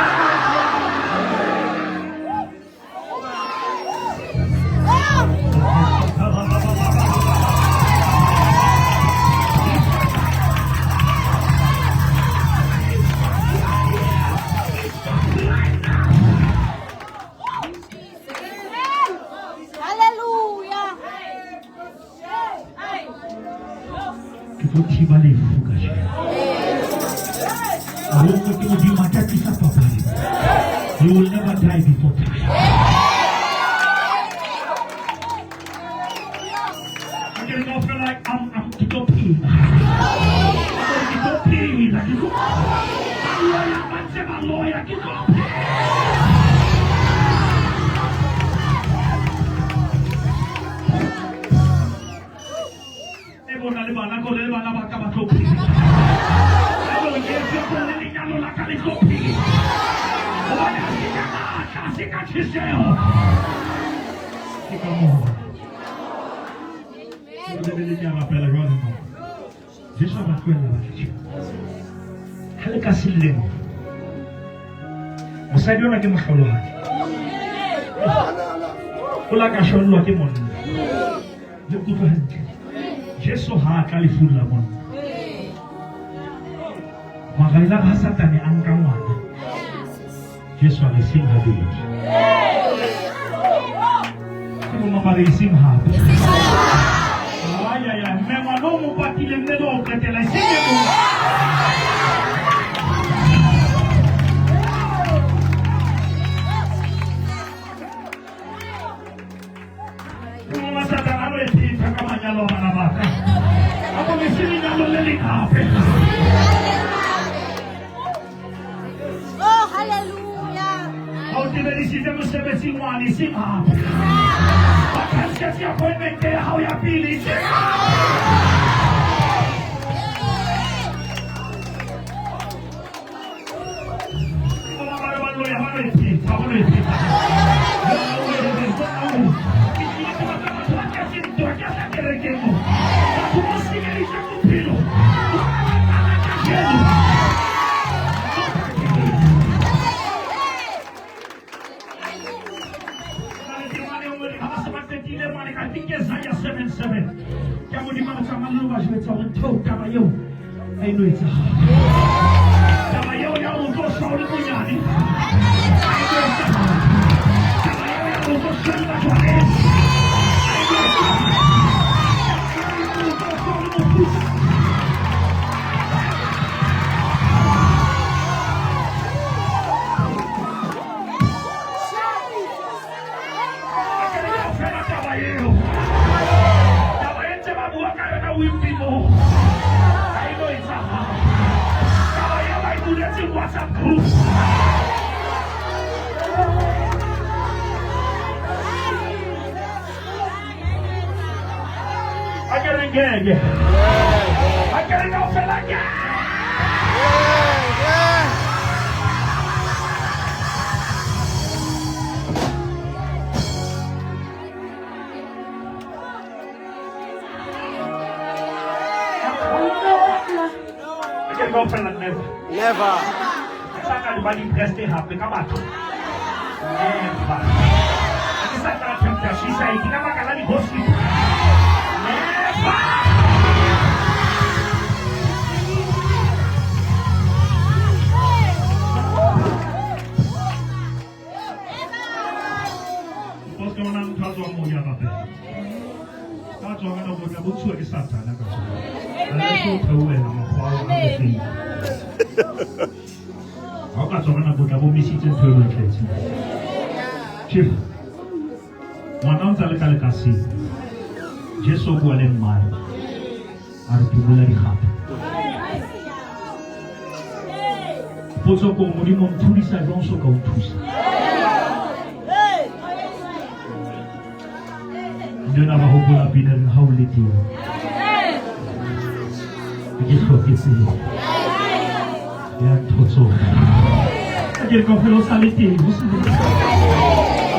[SPEAKER 3] Hallelujah.
[SPEAKER 1] Ke tlo thiba lefu kajeno. A rongwe ke Modimo a tla tlisa papadi. You will never die before time. Ke re kaofela I'm ke tlo phela. Ke tlo phela. Ke tlo ba loya, ba ntse ba loya, ke tlo phela. E bona le bana ko le bana ba ka ba tlo phela. E bo nyetswe ko le lenyalo la ka le tlo phela. Hobane ha se ka matla, ha se ka tjheseho. Ke ka moo. Bibele ke a rapela jwale mo. Jesu a ba tlohella ba tla. Ha le ka selemo. Mosadi ona ke mohlolohadi. O la ka shwellwa ke monna. Le kutlwa hantle. Jesu ha a tla lefung la monna. Mara ile ha Satane a nka ngwana. Jesu a re seng habedi. Ke bo mama re seng hape. Ay ay ay, mme ngwana o mo patile mme le o qetela e seng e mong. Ke mama Satane a lo e phetha ka manyalo a bana ba ka. A bo le se lenyalo le leng hape.
[SPEAKER 3] Oh, hallelujah.
[SPEAKER 1] Ha o tebedisitse mosebetsing wane e seng hape. Ba cancetse appointment ya hao ya pele e seng hape. Ba ba ba loya ba lo e phetha, ba lo e phetha. Ke tlile ke batla batho ba tletse ntwa, ke tla kerekeng mo. Batho ba Ha ba se ba qetile mane ka think Isaiah 7:7. Ke a Modimo a tsamaya le ba jwetsa hore ntho eo taba eo ha e no etsahala. Taba eo ya o tlo shwa o le monyane. Ha e no etsahala. Taba eo ya o tlo shwa le batho ba heso. Ha e no etsahala. Taba eo ya o tlo shwa o le mofutsana. WhatsApp group. A ke re ngeke. A ke re kaofela ngeke. A ke re kaofela never.
[SPEAKER 2] Never.
[SPEAKER 1] Ke sa tla ba depressed hape ka batho. Never. Ha ke sa tla attempt suicide ka baka la di-gossip. Never. Because ke bona motho a tswang moo ke a rapela. Ka tswang ka nako tla bontshuwa ke Satane ka tsona. A le tlo theohela mokgwa wa bofeng. Ha o ka tswa ka nako tla bo misitse ntho eo e tletseng. Chief, ngwana o ntse a le ka lekaseng. Jesu o bua le mmae. A re phumola dikgapha. Potso ko Modimo o nthudisa jwang so ka o thusa? Ntho ba hopola pina e reng ha o le teng. Ha ke hloke tsebo ya ntho tsohle. Ha ke re kaofela o sa le teng, o sa le teng.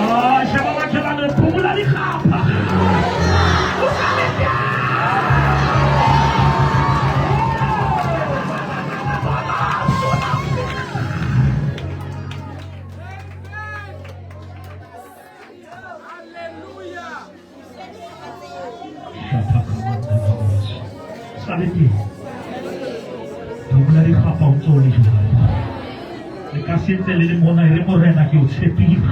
[SPEAKER 1] Ah, sheba makhelwane, phumola dikgapha. O sa le teng. Sa le teng. Phumola dikgapha o ntso o le jwalo. Le ka se ntse le le mona e re Morena ke o tshepile.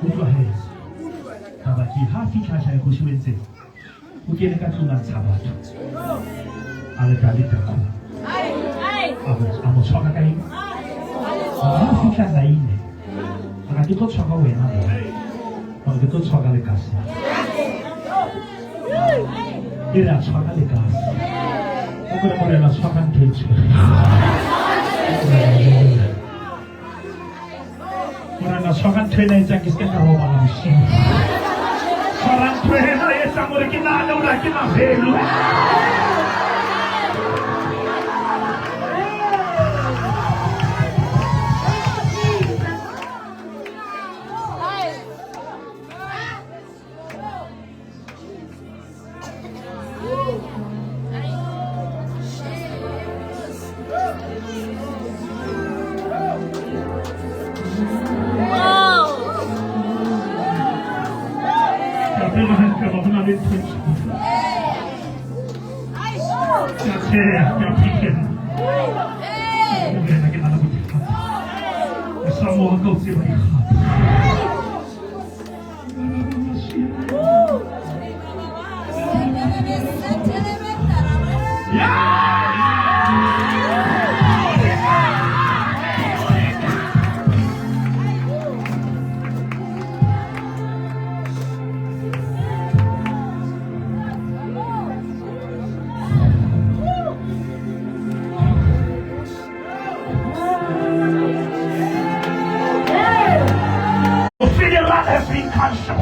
[SPEAKER 1] Utlwa he. Taba ke ha fihla Jairus o entse. O kene ka tlung a ntsha batho. A le Talita kum. A mo tshwara ka eng? Ha fihla Naine. A re ke tlo tshwara wena mo. Hore ke tlo tshwara lekase. E re a tshwara lekase. O kore Morena tshwara ntho e tshwereng. Morena tshwara ntho ena e etsang ke se ke ka robala bosiu. Tshwara ntho ena e etsang hore ke nahane hore ha ke na value. Ke a tseba hantle hore ho na le ntho e tshwereng. Ke a tsheha, ke a phikela. Morena ke na le bothata. Ke sa mo ka o tseba dikgapha. Funeral has been cancelled.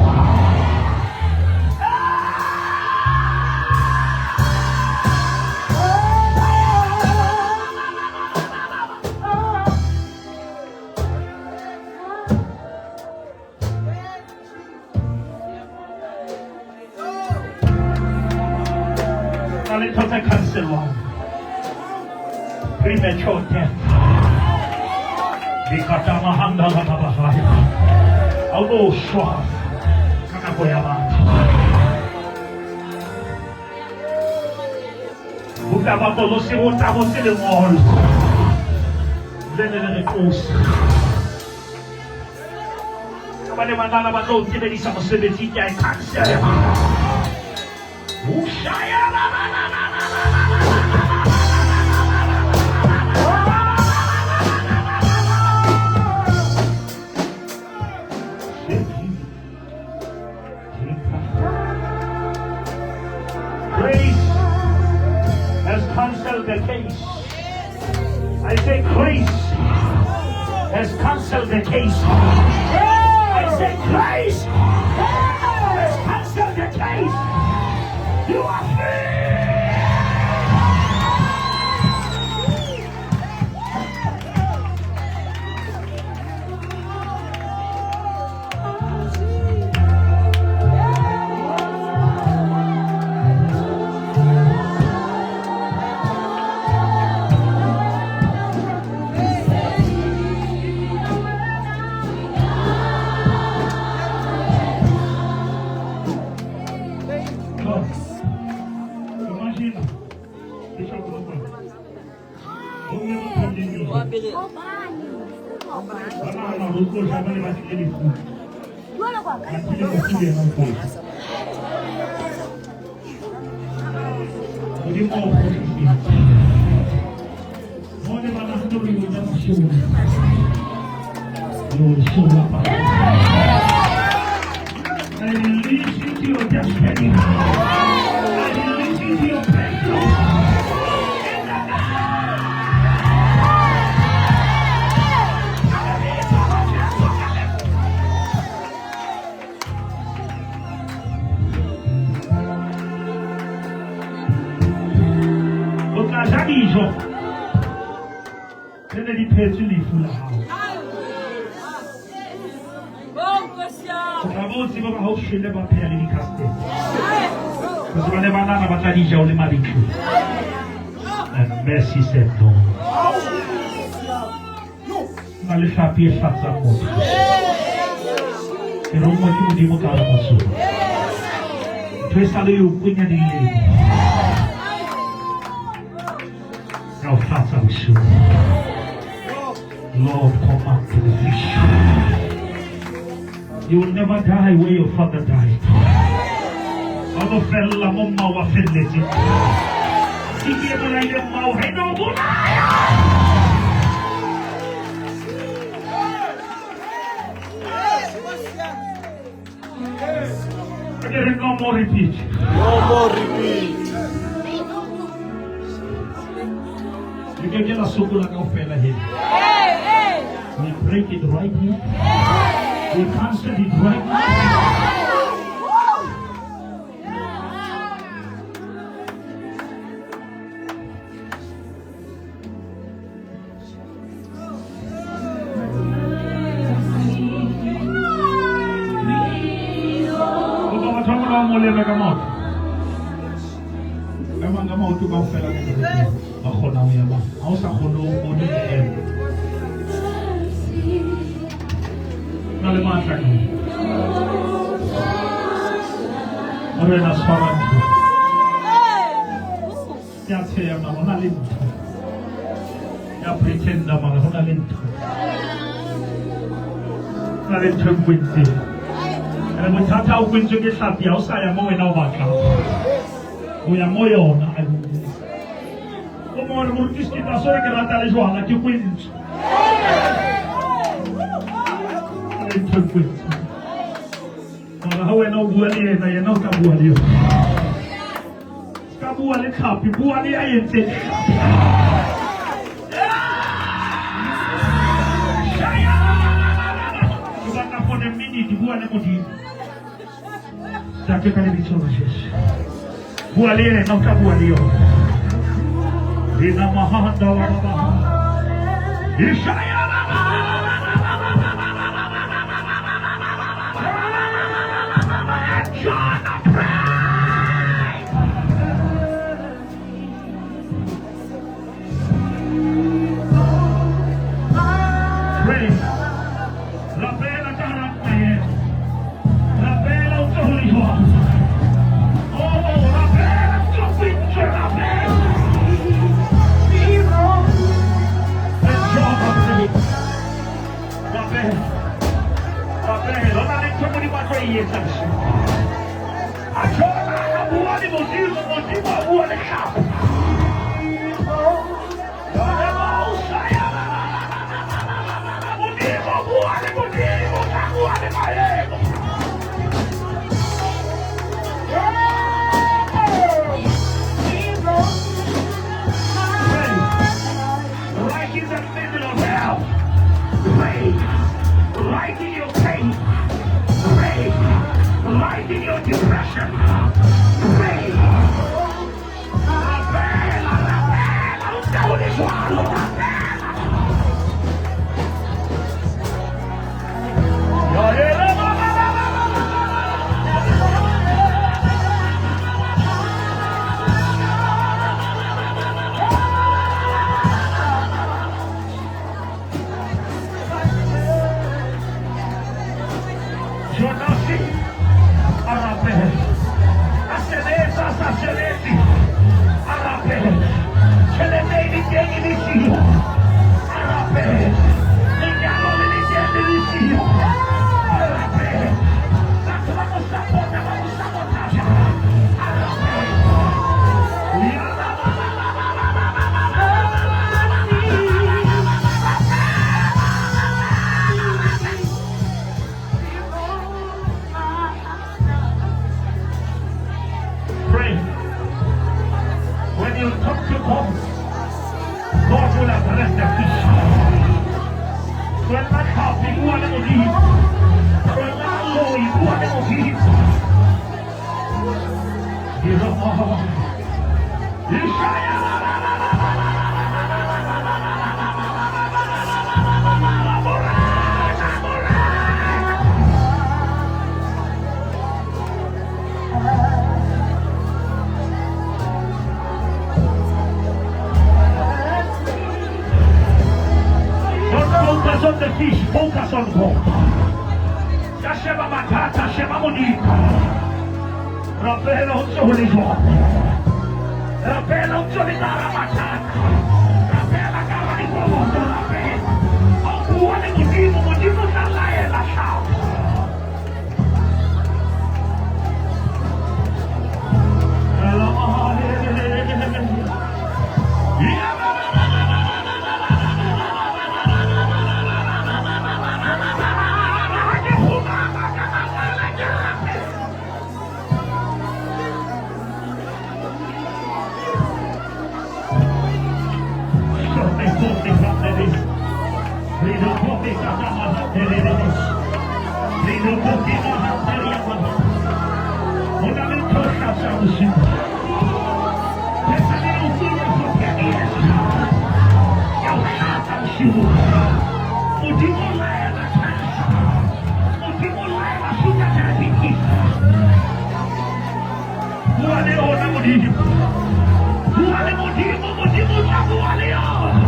[SPEAKER 1] Na le ntho tse cancelwang. Premature death. Dikatama handa la babahaya. Ha o no shwa ka nako ya batho. Buka ba Kolose o tabotse lengolo le ne le re qosa. Ka ba le banana ba tlo o tebedisa mosebetsing, ke a e cancela. Ushaya la la la la la la la la la la. Grace has cancelled the case. I say grace has cancelled the case. I say grace has cancelled the case. You are free. Imagina. Deixa eu colocar. I release you to your destiny. I release you to your breakthrough. O tla ja dijo tse ne di phetswe lefu la hao. O tla bo o tseba ba ha o shwele ba pheha le di-custard. Because ba ne ba nahana ba tla di ja o le mabitleng. And mercy said no. Na le hlapi e hlatsang motho. Ke rongwa ke Modimo ka hara motho. Ntho e sale e o kwenya dilemo. Ka o hlatsa bosiu. Lord, command to the fish. You will never die where your father died. Ha o no fella mo mmao a felletseng. Ke ke e bolaile mmao, ha e no bolaya. There is no more repeat.
[SPEAKER 2] No more repeat.
[SPEAKER 1] Le ke ke la sokola kaofela here. We break it right here. We cancel it right now. Kopa batho ba molao mo leme ka maoto. Emang ka maoto kaofela ka kerekeng. Ba kgona ho ema. Ha o sa kgone ho bone ke ema. Na le matla ka. Morena tshwara ntho. Ke a tsheya mara ho na le ntho. Ke a pretenda mara ho na le ntho. Ho na le ntho e nkwentseng. Ene bothata ha o kwentswe ke hlapi, ha o sa ya moo wena o batlang. O ya mo yona. O mo re moruti Sekete, a sore ke rata le jwala, ke kwentswe. Ho na le ntho e nkwentseng. Mara ha wena o bua le yena, yena o tla bua le yona. Se ka bua le tlhapi, bua le ya entseng tlhapi. Ke batla for a minute, bua le Modimo. Ntate ka lebitso la Jesu. Bua le yena, o tla bua le yona. Rena mahanda wa baba. Ishaya la la la la la la la la la la la la la la la. Jonah pray. Pray. Rapela ka hara ntwa ena. Rapelo, na le ntho Modimo a tlo e etsa bosiu. A Jona a bua le Modimo, Modimo a bua le tlhapo. Modimo bua le Modimo, ka bua le maemo. Pray. Right in the middle of hell. Pray. Right in your pain. Pray. Right in your depression. Pray. Rapela, rapela, o teu jwalo, rapela. Yo, yo, yo, yo, yo, yo, yo, yo. Jonasi a rapela. A sebetsa, a sa sebetse, a rapela. Tjhelete e le teng e le siyo, a rapela. Lenyalo le le teng le le siyo, a rapela. Batho ba mo support-a, ba mo sabotage, a rapela. Ya ba ba ba ba ba ba ba ba ba ba ba ba. Pray. When you talk to God, God will address the fish. Tlohella tlhapi, bua le Modimo. Tlohella loi, bua le Modimo. Dira mo. Ishaya la la la la la la la la la la la la la la la la la. Morena, morena. Don't focus on the fish, focus on God. Ya sheba mathata, sheba Modimo. Rapela o ntse ho le jwalo. Rapela o ntse o le ka hara mathata. Rapela ka hara dikoloto, rapela. Ha o bua le Modimo, Modimo o tla laela tlhapo. Bua le ona Modimo. Bua le Modimo, Modimo o tla bua le yona.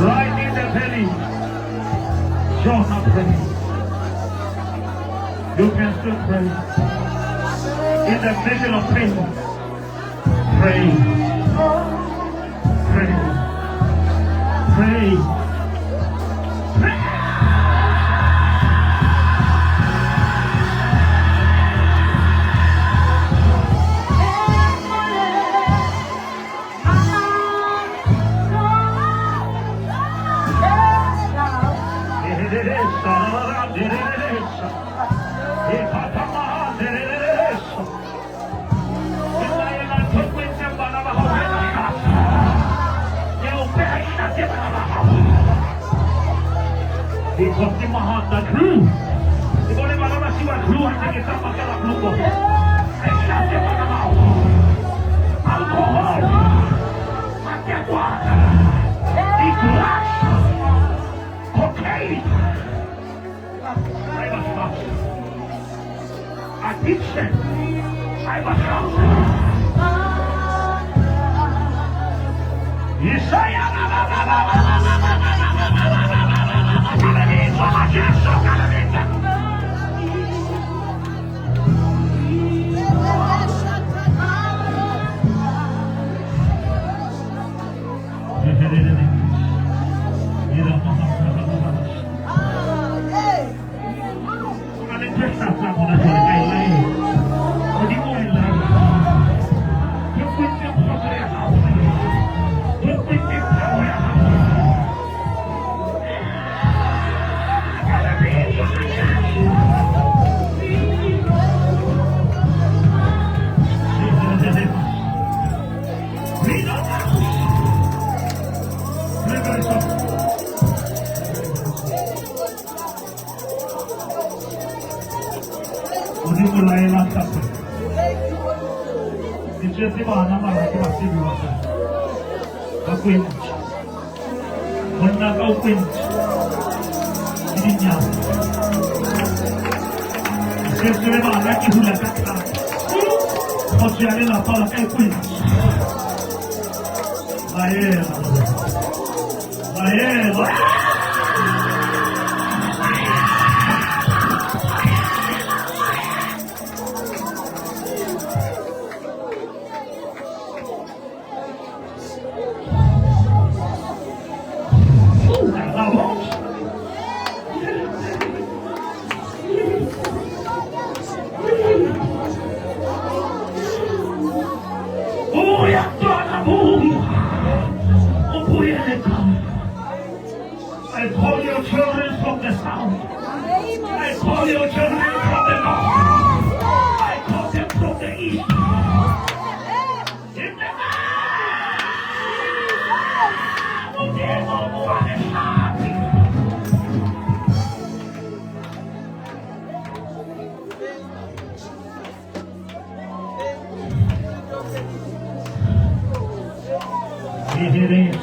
[SPEAKER 1] Right in the belly, Jonah prayed. You can still pray. In the middle of pain, pray. Pray. Pray. Pray. Alcohol, drugs, cocaine, addiction, Isaiah, tsa bona jwale ka e laela. Modimo wa e laela. Re kwetse kgotso ya hao. Re kwetse thabo ya hao. Modimo laela thapelo. Ke tswetse bana mara ke basadi ba ka. Ba kwentse. Monna ka o kwentse. Ke dinyawo. Ke tswetse le bana ke hula ka thata. Kgotso ya lelapa la ka e kwentse. Laela. Laela. I call your children from the south. I call your children from the north. I call them from the east. In the name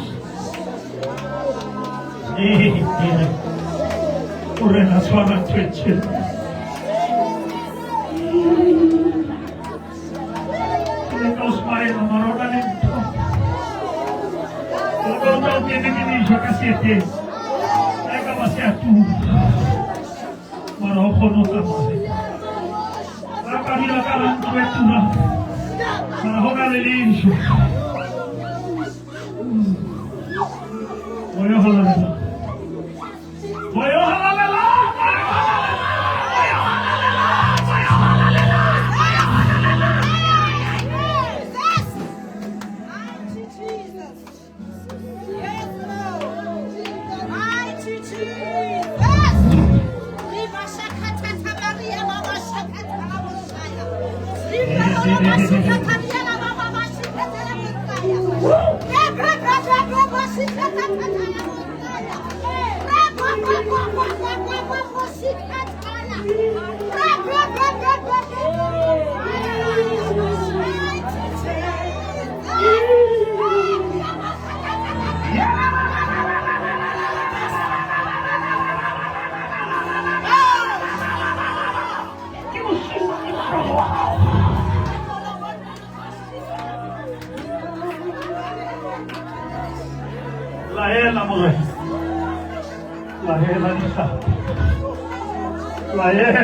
[SPEAKER 1] Morena tshwana twetse. Le ka o smile mara o na le ntho. O ka o tla o kene ke dijo ka seeteng. E ka ba se a tura. Mara o kgone ho tsamaya. Ba ka dula ka la ntlo e turang. Mara ho na le lejwe. Moya o halalelang. Moya o halalelang. Moya o halalelang. Moya o halalelang. Moya o halalelang.
[SPEAKER 3] Mighty Jesus. Yes, Lord. Mighty Jesus. Riba shakata Maria mama shakata la Riba mama shakata la mama shakata la Reba reba reba shakata la Reba reba reba reba shakata la Reba reba reba. Mighty Jesus.
[SPEAKER 1] Ke bosiu ke mohlolo wa hao. Laela Morena. Laela dihlapi. Laela.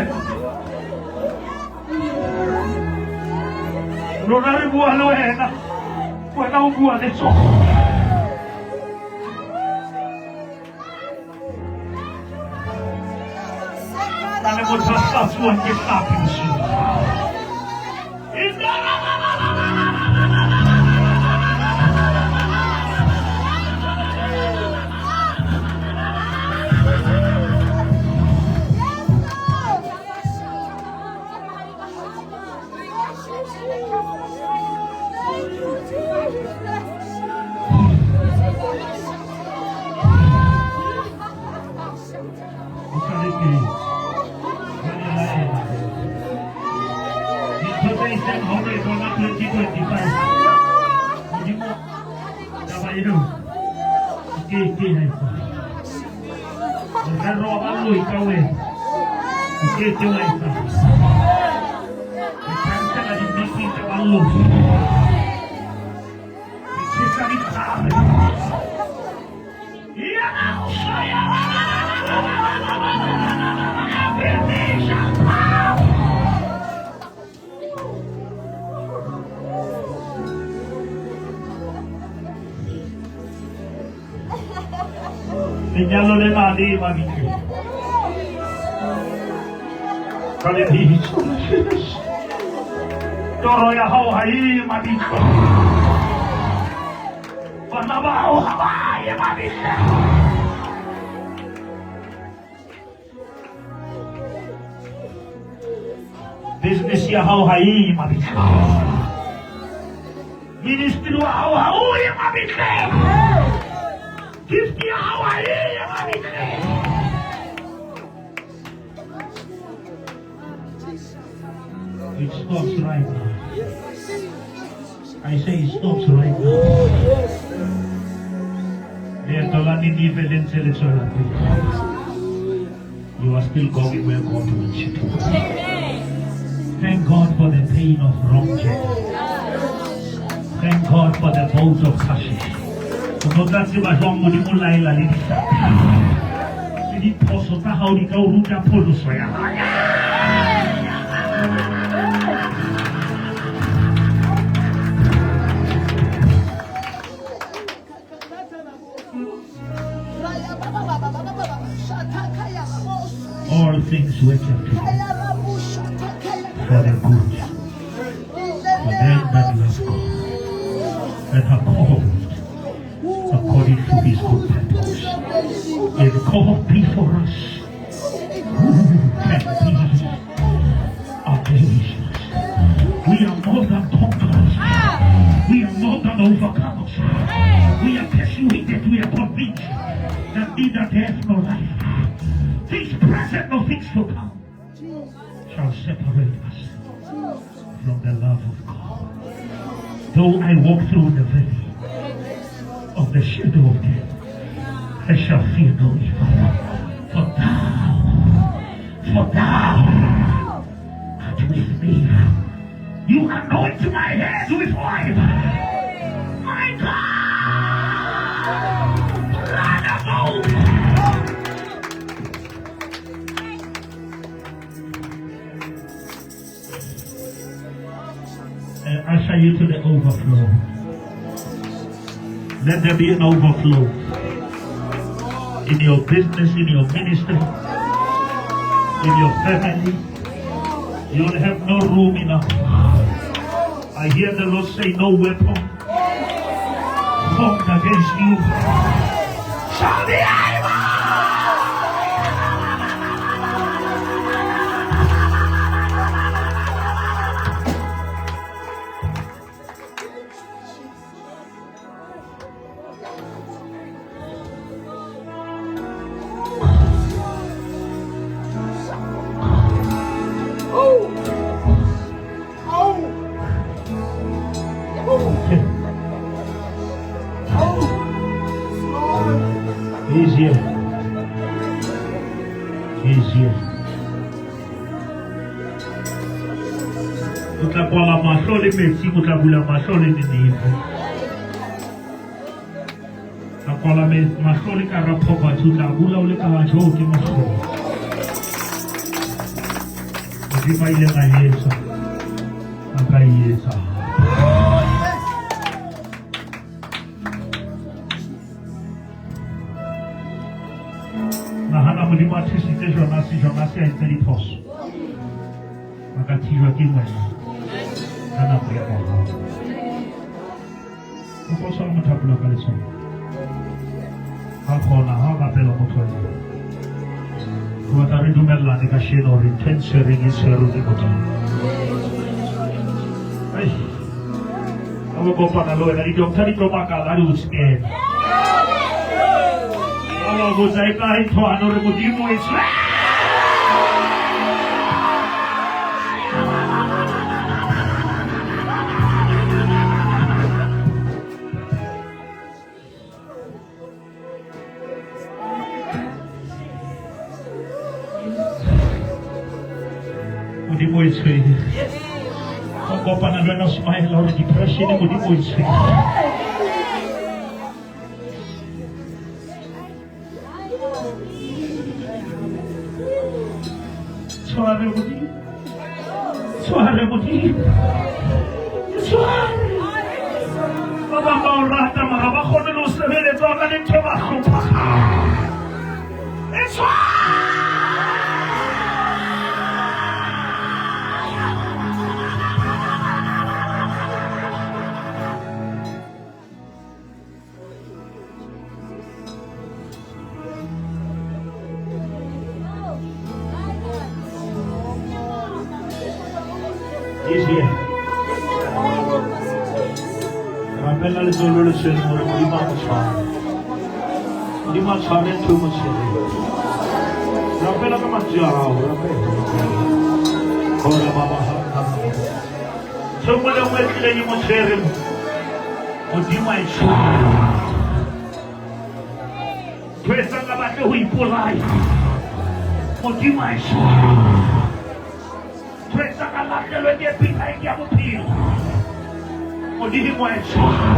[SPEAKER 1] Rona re bua le wena. Wena o bua le tsona. Na le motho a hlatsuwang ke hlapi bosiu. O tshware pele. Jwale laela. Dintho tse iseng ha o no e bona 2025. Modimo, taba eo e ke ke ya etsahala. Morero wa baloi ka wena o ke ke wa etsahala. Re khansela di-meeting tsa baloi. Re tjhesa ditlhare. Lenyalo le madi mabitleng. Ka lebitso la Jesu. Toro ya hao ha e mabitla. Bana ba hao ha ba ye mabitla. Business ya hao ha e mabitla. Ministry wa hao ha o ye mabitleng. Gift ya hao ha e ye mabitleng. It stops right now. I say it stops right now. Leeto la Ninive le ntse le tswela pele. You are still going where God wants you to go. Thank God for the pain of wrong journey. Thank God for the boat of Tarshish. O no tla tseba jwang Modimo o laela le dihlapi. Le diphoso tsa hao di ka o ruta pholoso ya hae. All things work together for the good for them that love God and are called according to his good purpose. If God be for us, who can be against us? We are more than conquerors. We are more than overcomers. We are persuaded, we are convinced that neither death nor life, things present nor things to come, shall separate us from the love of God. Though I walk through the valley of the shadow of death, I shall fear no evil. For thou art with me. You anoint my head with oil. My God, runneth over. I usher you to the overflow. Let there be an overflow in your business, in your ministry, in your family. You'll have no room enough. I hear the Lord say, no weapon formed against you shall be able. He's here. He's here. O tla kwala mahlo le metsi, o tla bula mahlo le Ninive. Tla kwala mahlo le ka hara poverty, o tla bula o le ka hara jo ke mohlolo. Modimo a ileng a etsa, a ka e etsa. Nahana Modimo a thusitse Jonase, Jonase a entse diphoso. A ka thijwa ke wena ka nako ya mohau. O ka tshwara mothapo ka letsoho. Ha kgona, ha o rapela motho wa ena. Ke batla re dumellane ka sheno hore ntho e ntshwereng e tshwerwe ke Modimo. Ai, ha o kopana le wena, di-doctor di tlo makala ha di o scan. Ha ba o botsa e kae nthwane, o re Modimo e tshwere. Modimo e tshwere. O kopana le wena o smile hore depression Modimo e tshwere. Tshware Modimo. Tshware Modimo. Tshware. Ba bang ba o rata mara ba kgone le ho sebeletsa hona le ntho e ba hlophang. E tshware. This year. Rapela letsoho le tshwereng hore Modimo a mo tshware. Modimo a tshware ntho e mo tshwereng. Rapela ka mantswe a hao, rapela. Kora baba ha. Ntho e nngwe le nngwe e tlileng e mo tshwere mo. Modimo a e tshware. Ntho e etsang a batle ho ipolaya. Modimo a e tshware. Ntho e etsang a lahlelwe ke appetite ya bophelo. Modimo a e tshware.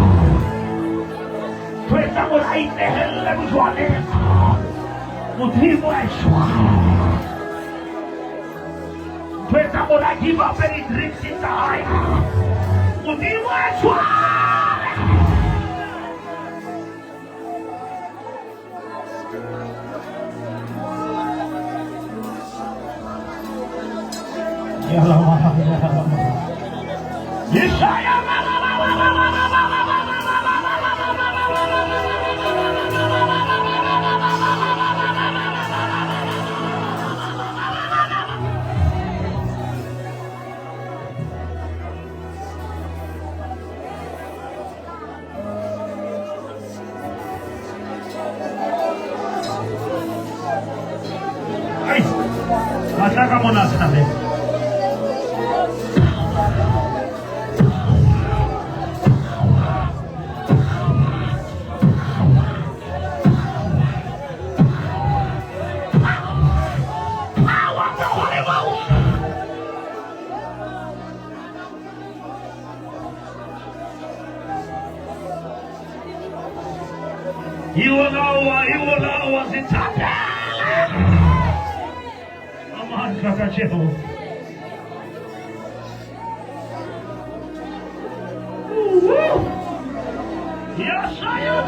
[SPEAKER 1] Ntho e etsang hore a inehelle bojwaleng. Modimo a e tshware. Ntho e etsang hore a give up di-drinks tsa hae. Modimo a e tshware. Yeshaya Ai, batla ka mona thabeng. Power of the Holy Ghost. Iwolawa zithathe. Amandla kaJehova. Woo! Yes, I am.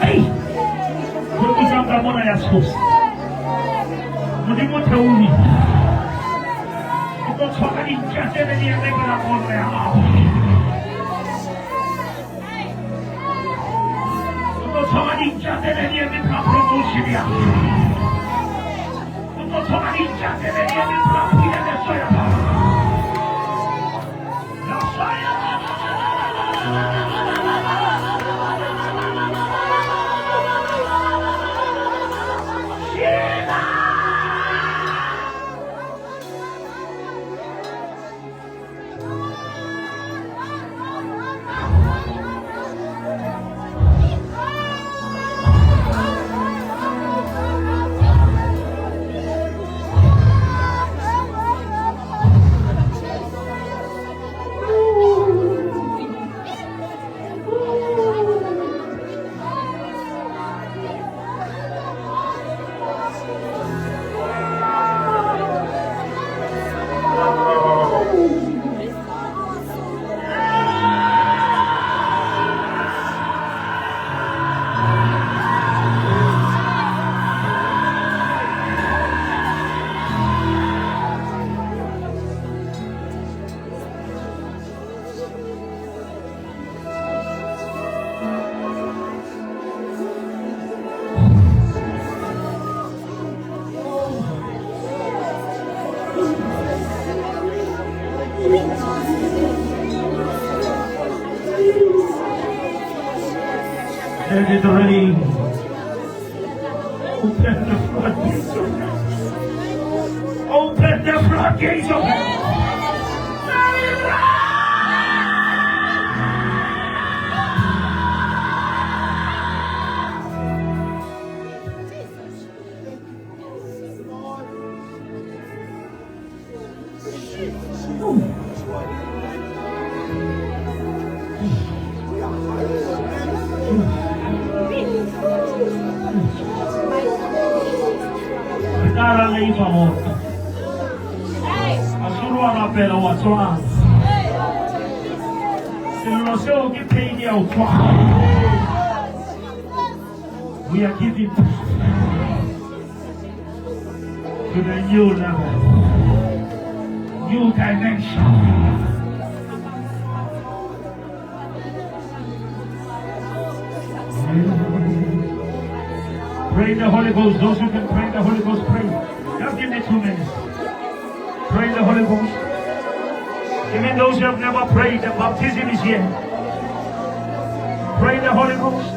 [SPEAKER 1] Hey! Ke utlwang ka mona ya tshosa. Modimo o theohile. O tlo tshwara dintja tse ne di eme pela pono ya hao. O tlo tshwara dintja tse ne di eme pela promotion ya hao. O tlo tshwara dintja tse ne di eme pela puiletso ya hao. Ya Let it rain. Open the floodgates of heaven. Open the floodgates of heaven. Let it rain. Re ka ra leifa morta. Asuru a rapela wa tshwana. Sello seo ke pain ya ho tshwana. We are giving. To the new level, new dimension. Pray the Holy Ghost. Those who can pray the Holy Ghost, pray. Just give me 2 minutes. Pray the Holy Ghost. Even those who have never prayed, the baptism is here. Pray the Holy Ghost.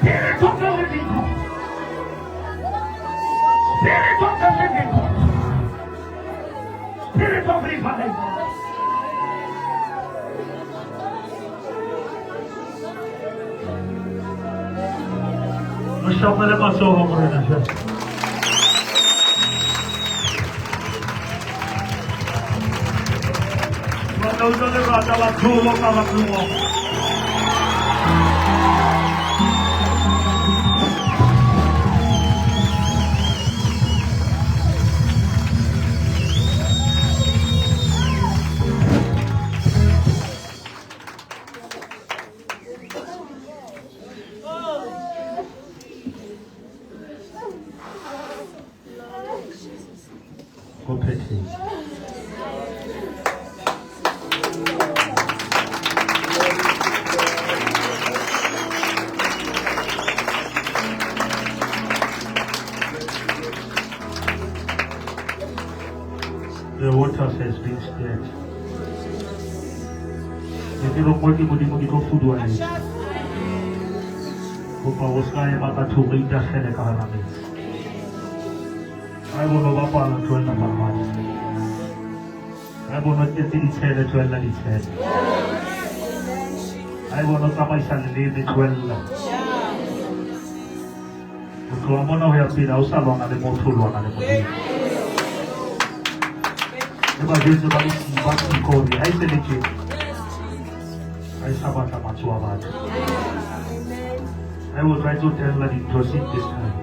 [SPEAKER 1] Spirit of the living God. Spirit of the living God. Spirit of revival. Re matsoho Morena Jesu. Ba utlwa lerata la tlholo ka matlong. The waters has been stirred. Kopa o ska ema ka thoko, itahlele ka hara metsi. Ha ebe o no bapala, tlohella papadi. Ha ebe o no tletse ditshele, tlohella ditshele. Ha ebe o no tsamaisa leleme, tlohella. Ho tloha mona ho ya pele, ha o sa lwana le motho, o lwana le Modimo. Le ba jwetse ba le ba siko hore ha e se le tjena, ha e sa batla matsoho a batho. I will try to tell that it proceed this time.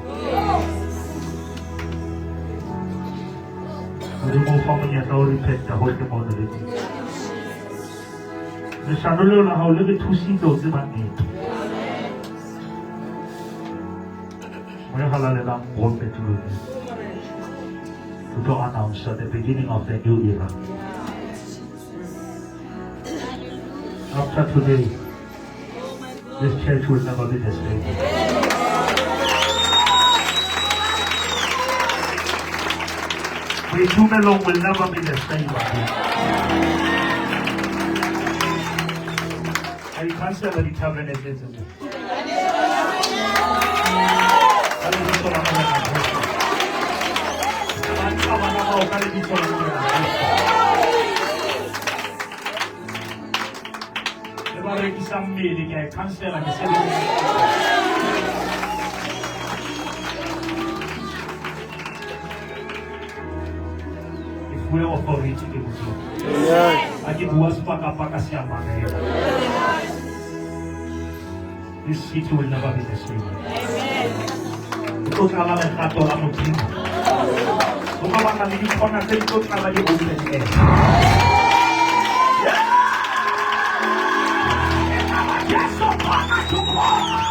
[SPEAKER 1] Modimo o fa monyetla o repenta hohle mo o le teng. Leshano leo la hao le re thusitse ho tseba nnete. Moya o Halalelang o fetolwe to tlo announce the beginning of the new era. After today, this church will never be the same. Boitumelong will never be the same again. Are you cancel the tavern tse tse? Ka lebitso la Morena Jesu. Ba nka bana bao ka lebitso la Morena Jesu. Le ba rekisang mmele ke a e cancela mesebetsi. Ke fuwe authority ke Modimo. Ha ke bua sepakapaka se a mamela. This city will never be the same. O tlo tlala lerato la Modimo. O ka bana le dikhona tse di tlo tlala di open air. Jesu corner to corner.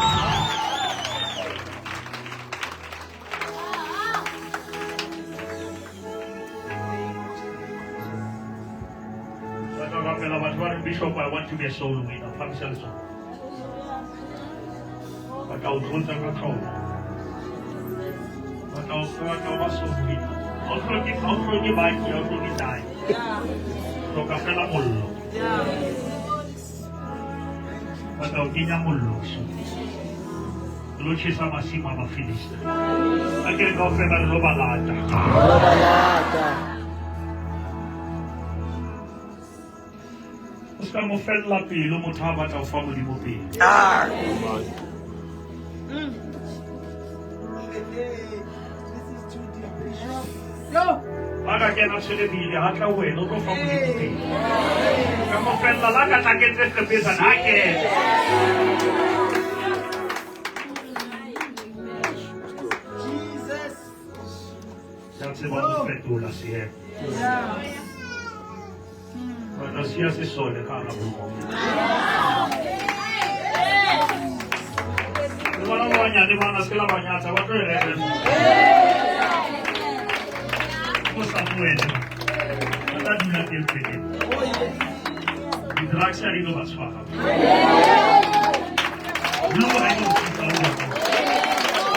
[SPEAKER 1] Ba tla rapela batho ba re, Bishop, I want to be a soul winner. Phamisa letsoho. Ba tla o tlotsa ka tlholo. Ba tla o ba soul winner. Ha o hloke baki, ha o hloke tae. Hloka fela mollo. Ba tla o kenya mollo. Lo tjhesa masimo a Bafilista. A ke re kaofela re lo ba lata. O ska mo fella pelo motho ha batla ho fa Modimo pele. Ba ka kena tshwere bile ha tla ho wena o tlo fa Modimo pele. Ka mo fella la ka tla kentse kgepetsana ha kena. Ya tseba ho fetola seemo. Ba tla siya sesole ka hara boromo. Le bana ba banyane bana se la ba nyatsa ba tlo e reka. Ko Samuele. Ba tla dula teng pele. Di-drugs ha di no ba tshwara. Blue ha e no fihla ho bona.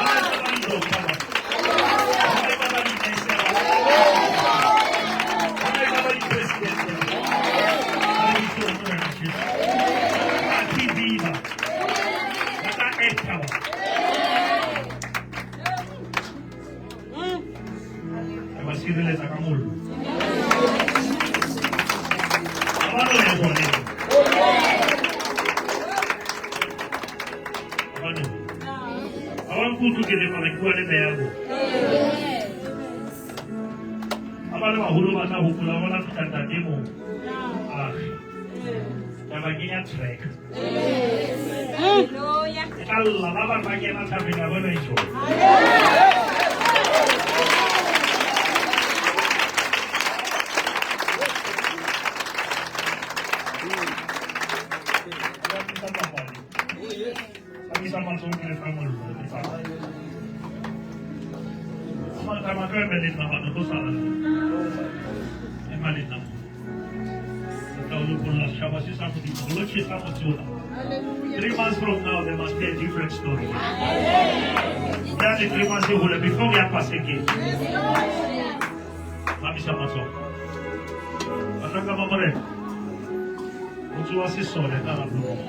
[SPEAKER 1] Ba tla ba di-doctor ba. Ba tla ba di-nurse ba. Ba tla ba di-president ba. Ba lebitso la Morena Jesu. Ba TV ba. Ba tla actor ba. Re ba sireletsa ka mollo. Ha ba no ya jwale. Ha ba no. Ha ba nkutlwe ke le mara ke bua le meya mo. Ha ba le baholo ba tla hopola ba bona fihla ntate moo. Age. Ka ba kenya track. E tla lla ba bang ba kena thabeng a bona e tjho. Three months from now, there must be a different story. That's 3 months before we are passing it. Mamisa matsoho. Bahlanka ba Morena, ho tsoha sesole ka hara boromo.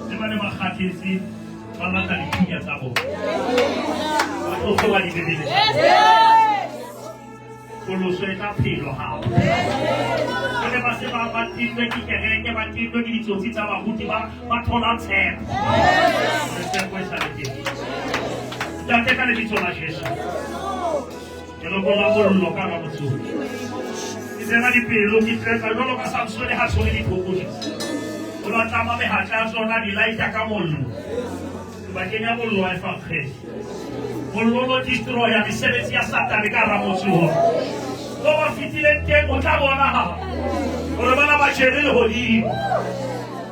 [SPEAKER 1] Le ba ne ba kgathetse, ba lata dithunya tsa bona. Ba tlo hloka dibebele tsa bona. Pholoso e tla phelwa hape. Jwale ba se ba tennwe ke kereke, ba tennwe ke ditsotsi tsa baruti, ba thola tshepo. Re tshepo e sa le teng. Ntate, ka lebitso la Jesu, ke lokolla mollo ka hara motse ona. Ke tsena dipelo, ke tletsa jwalo ka Samsone ha tshwere diphokoje. O ba tlama mehatla ya tsona, di laita ka mollo. Ke ba kenya mollo wa evangeli. Mollo o destroya mesebetsi ya Satane ka hara motse ona. Ko ba fetileng teng o tla bonahala hore bana ba jere lehodimo.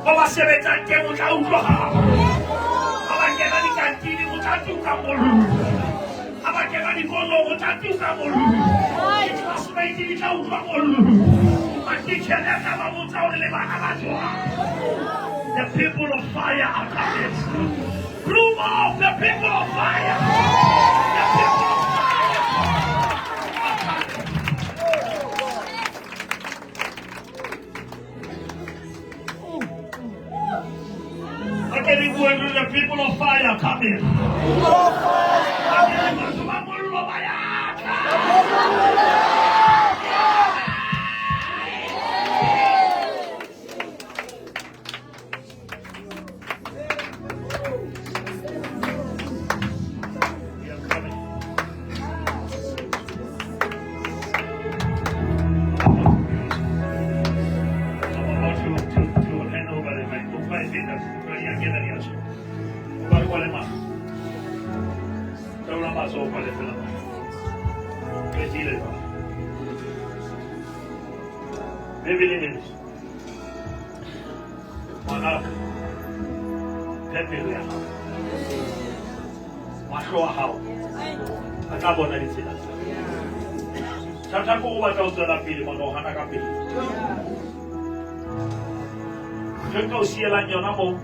[SPEAKER 1] Ko ba sebetsang teng o tla utlwahala. Ha ba kena dikantining o tla tuka mollo. Matitjhere dikolong o tla tuka mollo. Di-classmate di tla utlwa mollo. Matitjhere a tla ba botsa hore le bana ba jwang. The people of fire are coming. Bloemhof, the people of fire. The people of fire are coming. Okay, the people of fire are coming. Batho ba mollo ba ya tla. We are coming. I'm about to hand over the mic. 5 minutes. O ba re kwale mahlo. Theola matsoho, kwale fela mahlo. Qetile jwale. Bebele e re, ngwanaka, phe pelo ya hao. Mahlo a hao a tla bona ditsela tsa. Thata ko o batla ho tswela pele mara o hana ka pele. Ntho e nka o sielang yona moo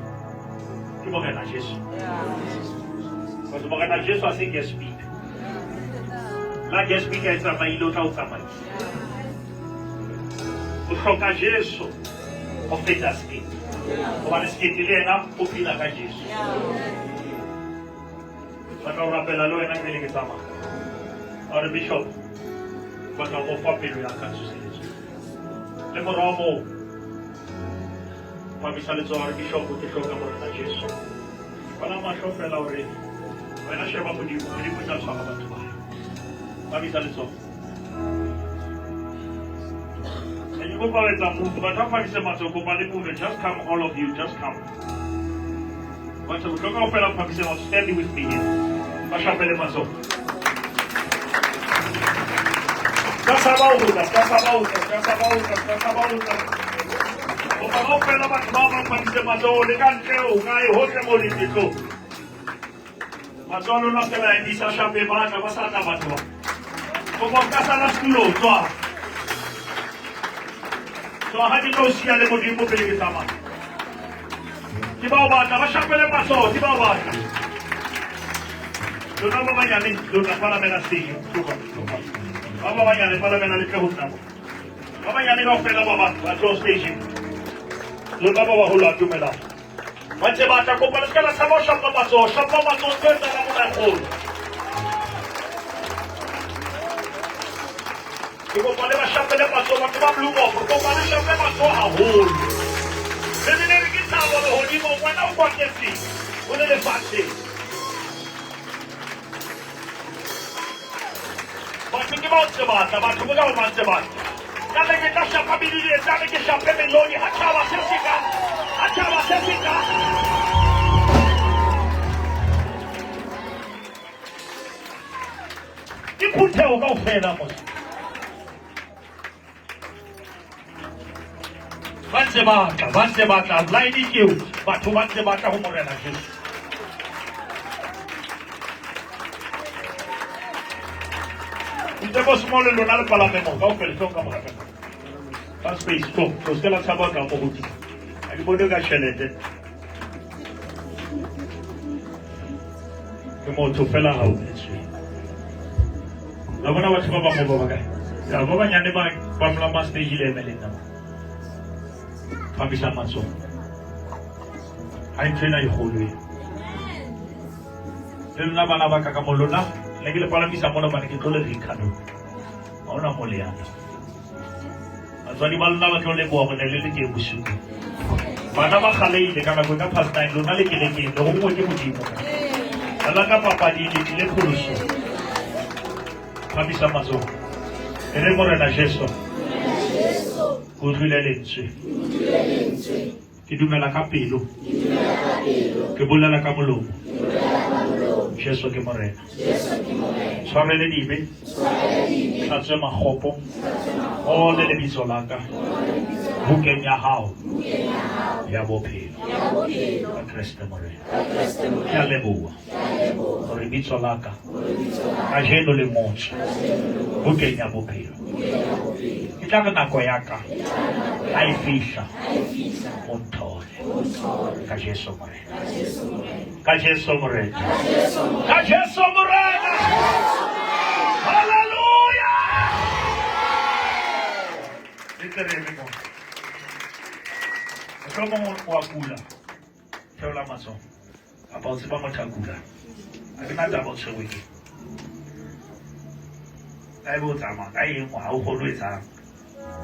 [SPEAKER 1] ke Morena Jesu. Because Morena Jesu ha se guest speaker. La guest speaker e tsamaile, o tla o tsamaisa. O hloka Jesu ho feta sekete. Hobane sekete le yena o phela ka Jesu. Batla ho rapela le wena pele ke tsamaya. A re, Bishop, batla ho fa pelo ya ka tsoseletso. Le morao moo, phamisa letsoho, re, Bishop, ke hloka Morena Jesu. Kwala mahlo fela hore wena sheba Modimo, Modimo o tla tshwara batho ba hae. Phamisa letsoho. Ne ke kopa ho etsa move. Batho ba phamise matsoho, kopa le move. Just come, all of you, just come. Batho bohlokwa kaofela phamise matsoho. Stand with me here. Ba shapele matsoho. Ka tshaba ho tla, ka tshaba ho tla, ka tshaba ho tla, ka tshaba ho tla. Kopa kaofela batho bao ba phamise matsoho le ka ntle ho kae hohle moo leng tlo. Matsoho a lona fela a emisa shape ba tla ba sa tla batho ba. Kopa o ka sala setulong, tswa. Tswa ha ke tlo siya le Modimo pele ke tsamaya. Ke bao batla ba shapele matsoho, ke bao batla. Lona ba banyane, lona palamela stage, tloga, tloga. Ba banyane palamela le tle ho nna mo. Ba banyane kaofela ba batho ba tlo stage. Lona ba baholo a dumelang. Ba ntse ba tla, kopa le se ka la tshaba ho shapa matsoho, shapa matsoho ntho e etsahalang mona e kgolo. Ke kopa le ba shapele matsoho batho ba Bloemhof, kopa le shape matsoho haholo. Bebele re ke thabo lehodimong, wena o kwaketseng, o le lefatsheng. Batho ke bao ntse batla, batho ke bao ba ntse batla. Ka le ke tla shapa medidietsane, ke shape melodi, ha tjhaba se se ka, ha tjhaba se se ka. Ke phutheho kaofela mos. Ba ntse batla, ba ntse batla, line ke eo, batho ba ntse batla ho Morena Jesu. Ntse bo small le lona le palame moo, kaofela tlo ka mora ka. Ka space tlo, tlo se ka la tshaba ho tla mo hodimo. Ha ke bone ka tjhelete. Ke motho fela ha o boletswe. La bona batho ba bang mo ba bakae? Ya ba banyane ba ba ma stage le eme le nna. Phamisa matsoho. Ha ntho ena e kgolo e. Le lona bana ba ka ka mo lona, ne ke le palamisa mona bane ke tlo le rikha no. Ha hona mo le yang. Batswadi ba lona ba tlo leboha hore ne le le teng bosiu. Bana ba kgaleile ka nako e ka past 9 lona le kerekeng, le ronngwe ke Modimo. La ka papadi le tlile pholosong. Phamisa matsoho. E re, Morena Jesu, ke utlwile lentswe. Ke dumela ka pelo. Ke bolela ka molomo. Jesu ke Morena. Tshwarele dibe. Hlatswe makgopo. O le lebitso la ka bukeng ya hao ya bophelo ka Kreste Morena. Ke a leboha hore bitso la ka kajeno le ngotswe bukeng ya bophelo. Ke tla re nako ya ka ha e fihla o nthole ka Jesu Morena. Ka Jesu Morena. Ka Jesu Morena. Hallelujah. Le tle re eme mona. Mohlomong o a kula. Theola matsoho. Kapa o tseba motho a kulang. Ha ke na taba o tshwerwe ke. Ka ebe o tsamaya ka eng ha o kgone ho etsang.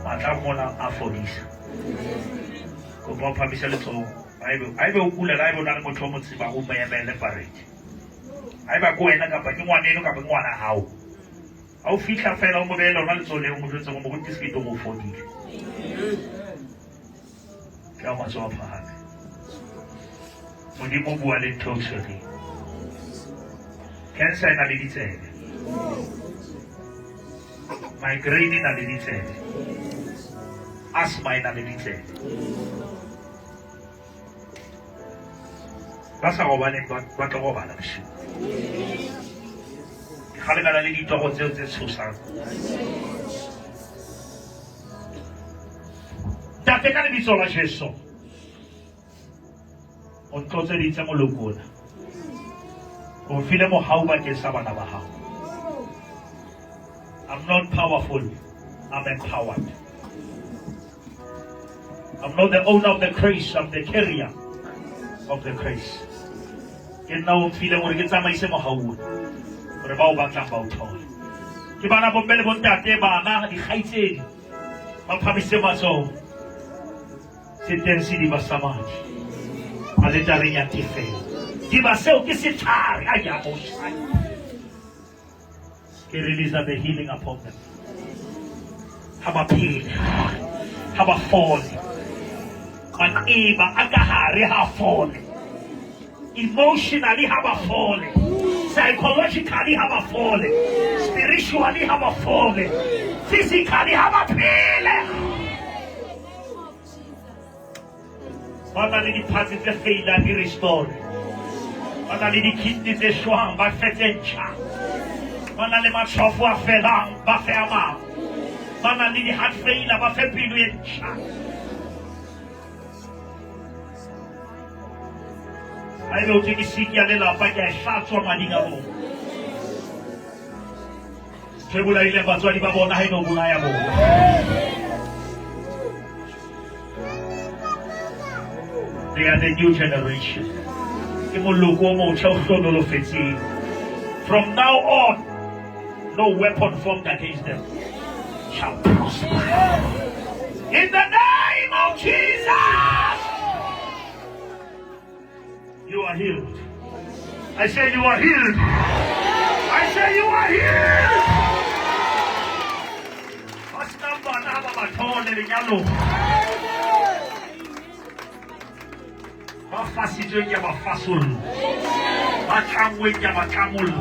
[SPEAKER 1] Matla a mona a fodisa. Kopa o phamise letsoho. Haebe o kula, haebe o na le motho o mo tsebang, o mo emele parete. Haeba ke wena kapa ke ngwaneno kapa ke ngwana hao. Ha o fihla fela o mo behe lona letsoho leo, o mo jwetse hore moruti Sekete o fodile. Ke a matsoho a phahame. Modimo o bua le ntho e o tshwereng. Cancer e na le ditsebe. Migraine e na le ditsebe. Asthma e na le ditsebe. Ba sa robaleng ba tlo robala bosiu. Ke kgalemela le ditoro tseo tse tshosang. Ntate ka lebitso la Jesu. O ntlotseditse moloko ona. O mfile mohau bakeng sa bana ba hao. I'm not powerful, I'm empowered. I'm not the owner of the grace, I'm the carrier of the grace. Ke nna o mfileng hore ke tsamaise mohau ona, hore ba o batlang ba o thole. Ke bana bomme le bontate, bana, dikgaitsedi, ba phamise matsoho. Se teng sediba sa madi aletareng ya tefelo. Diba seo ke setlhare a ya boshai. Ke release the healing upon them. Ha ba phele, ha ba fole. Maqeba a ka hare ha fole. Emotionally ha ba fole. Psychologically ha ba fole. Spiritually ha ba fole. Physically ha ba phele. Ba na le diphatse tse failang di restore. Ba na le di-kidney tse shwang ba fe tse ntjha. Ba na le matshwafo a felang ba fe a mang. Ba na le di-heart failure ba fe pelo e ntjha. Haebe o ke siki ya lelapa ke a e hlatswa mading a bona. Ntho e bolaileng batswadi ba bona ha e no bolaya bona. They are the new generation. Ke moloko o motjha o hlohonolofetseng. From now on, no weapon formed against them shall prosper. In the name of Jesus, you are healed. I say you are healed. I say you are healed. Ba senang bana ha ba ba thole lenyalong. Ba fasitsweng ke ba fasolla. Ba tlanngweng ke ba tlamolla.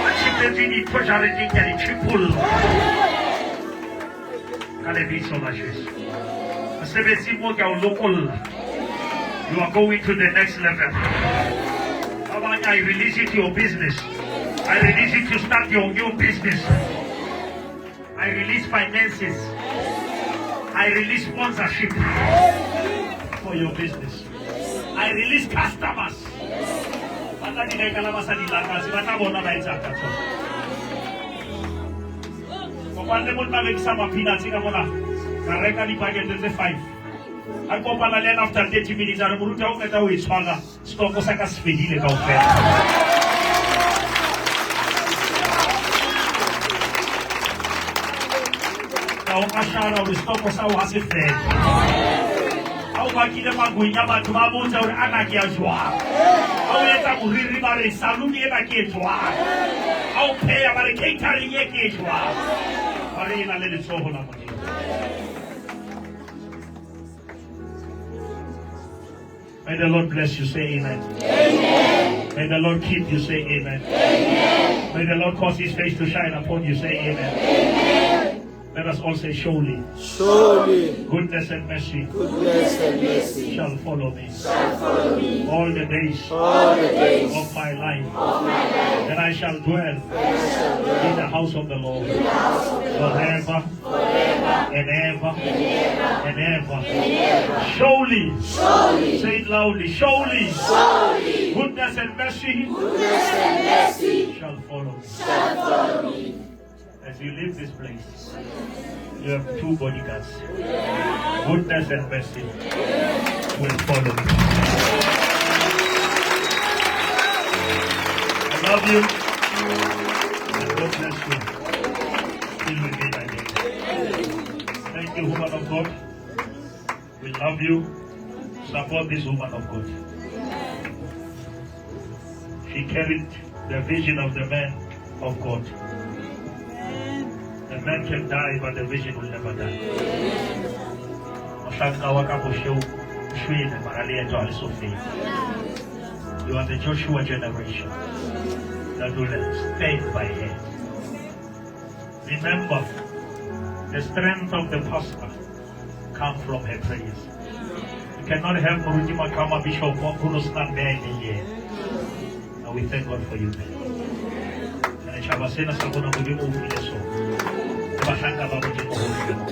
[SPEAKER 1] Ba tjhepetsweng dintho jareteng ke di tjhepolla. Ka lebitso la Jesu. Mosebetsing mo ke a o lokolla. You are going to the next level. Ba bang, I release you to your business. I release you to start your new business. I release finances. I release sponsorship for your business. I release customers. Ba tla di reka la ba sa di lakatse, ba tla bona ba etsa ka tsona. Kopane le monna a rekisa ma-peanuts ka mona, ka reka dipakete tse 5. A kopana le ena after 30 minutes, a re moruti ha o qeta ho e tshwara, stoko sa ka se fedile kaofela. Ka o ashara hore stoko sa o ha se fele. Ha o bakile magwenya batho ba botsa hore ana ke ya jwang. Ha o etsa moriri ba re salon ena ke e jwang. Ha o pheha ba re catering e ke e jwang. Ba re e na le letsoho la Modimo. May the Lord bless you, say amen. Amen. May the Lord keep you, say amen. Amen. May the Lord cause his face to shine upon you, say amen. Amen. Let us all say, surely.
[SPEAKER 2] Surely.
[SPEAKER 1] Goodness and mercy.
[SPEAKER 2] Goodness and mercy.
[SPEAKER 1] Shall follow me. Shall follow me. All the days.
[SPEAKER 2] All the days.
[SPEAKER 1] Of my life. Of my life. And I shall dwell.
[SPEAKER 2] I shall dwell
[SPEAKER 1] in the house of the Lord.
[SPEAKER 2] In the house of the Lord.
[SPEAKER 1] Forever.
[SPEAKER 2] Forever.
[SPEAKER 1] And ever.
[SPEAKER 2] And ever.
[SPEAKER 1] And ever.
[SPEAKER 2] And ever.
[SPEAKER 1] Surely.
[SPEAKER 2] Surely.
[SPEAKER 1] Say it loudly. Surely.
[SPEAKER 2] Surely.
[SPEAKER 1] Goodness and mercy.
[SPEAKER 2] Goodness and mercy.
[SPEAKER 1] Shall follow me.
[SPEAKER 2] Shall follow me.
[SPEAKER 1] As you leave this place, you have two bodyguards. Goodness and mercy will follow you. I love you. And God bless you. Till we meet again. Thank you, woman of God. We love you. Support this woman of God. She carried the vision of the man of God. The man can die, but the vision will never die. Mohlanka wa ka Moshe o shwele, mara leeto ha le so fele. You are the Joshua generation that will stand by her. Remember, the strength of the pastor comes from her prayers. You cannot have Moruti Makama Bishop Mokulu stand there in the year. And we thank God for you, man. And tjhaba sena sa rona Modimo o file sona. Le bahlanka ba Modimo ho file.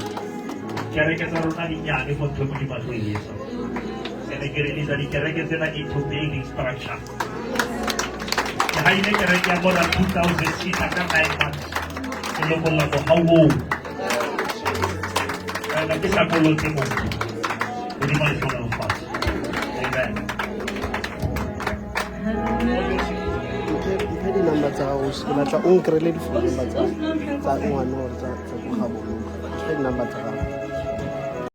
[SPEAKER 1] Kereke tsa rona di nyane for ntho e Modimo a tlo e etsa. Ene ke release dikereke tsena into building structure. Ke haile kereke ya more than 2,000 seater ka 9 months. Ke lokolla mohau oo. Ene ke sa kolote motho. Modimo a le hlohonolofatse. Amen.
[SPEAKER 2] Mphe di-number tsa gago, ke batla o nkrele di-phone number tsa ngwana or tsa ko ga boloka. Mphe di-number tsa gago.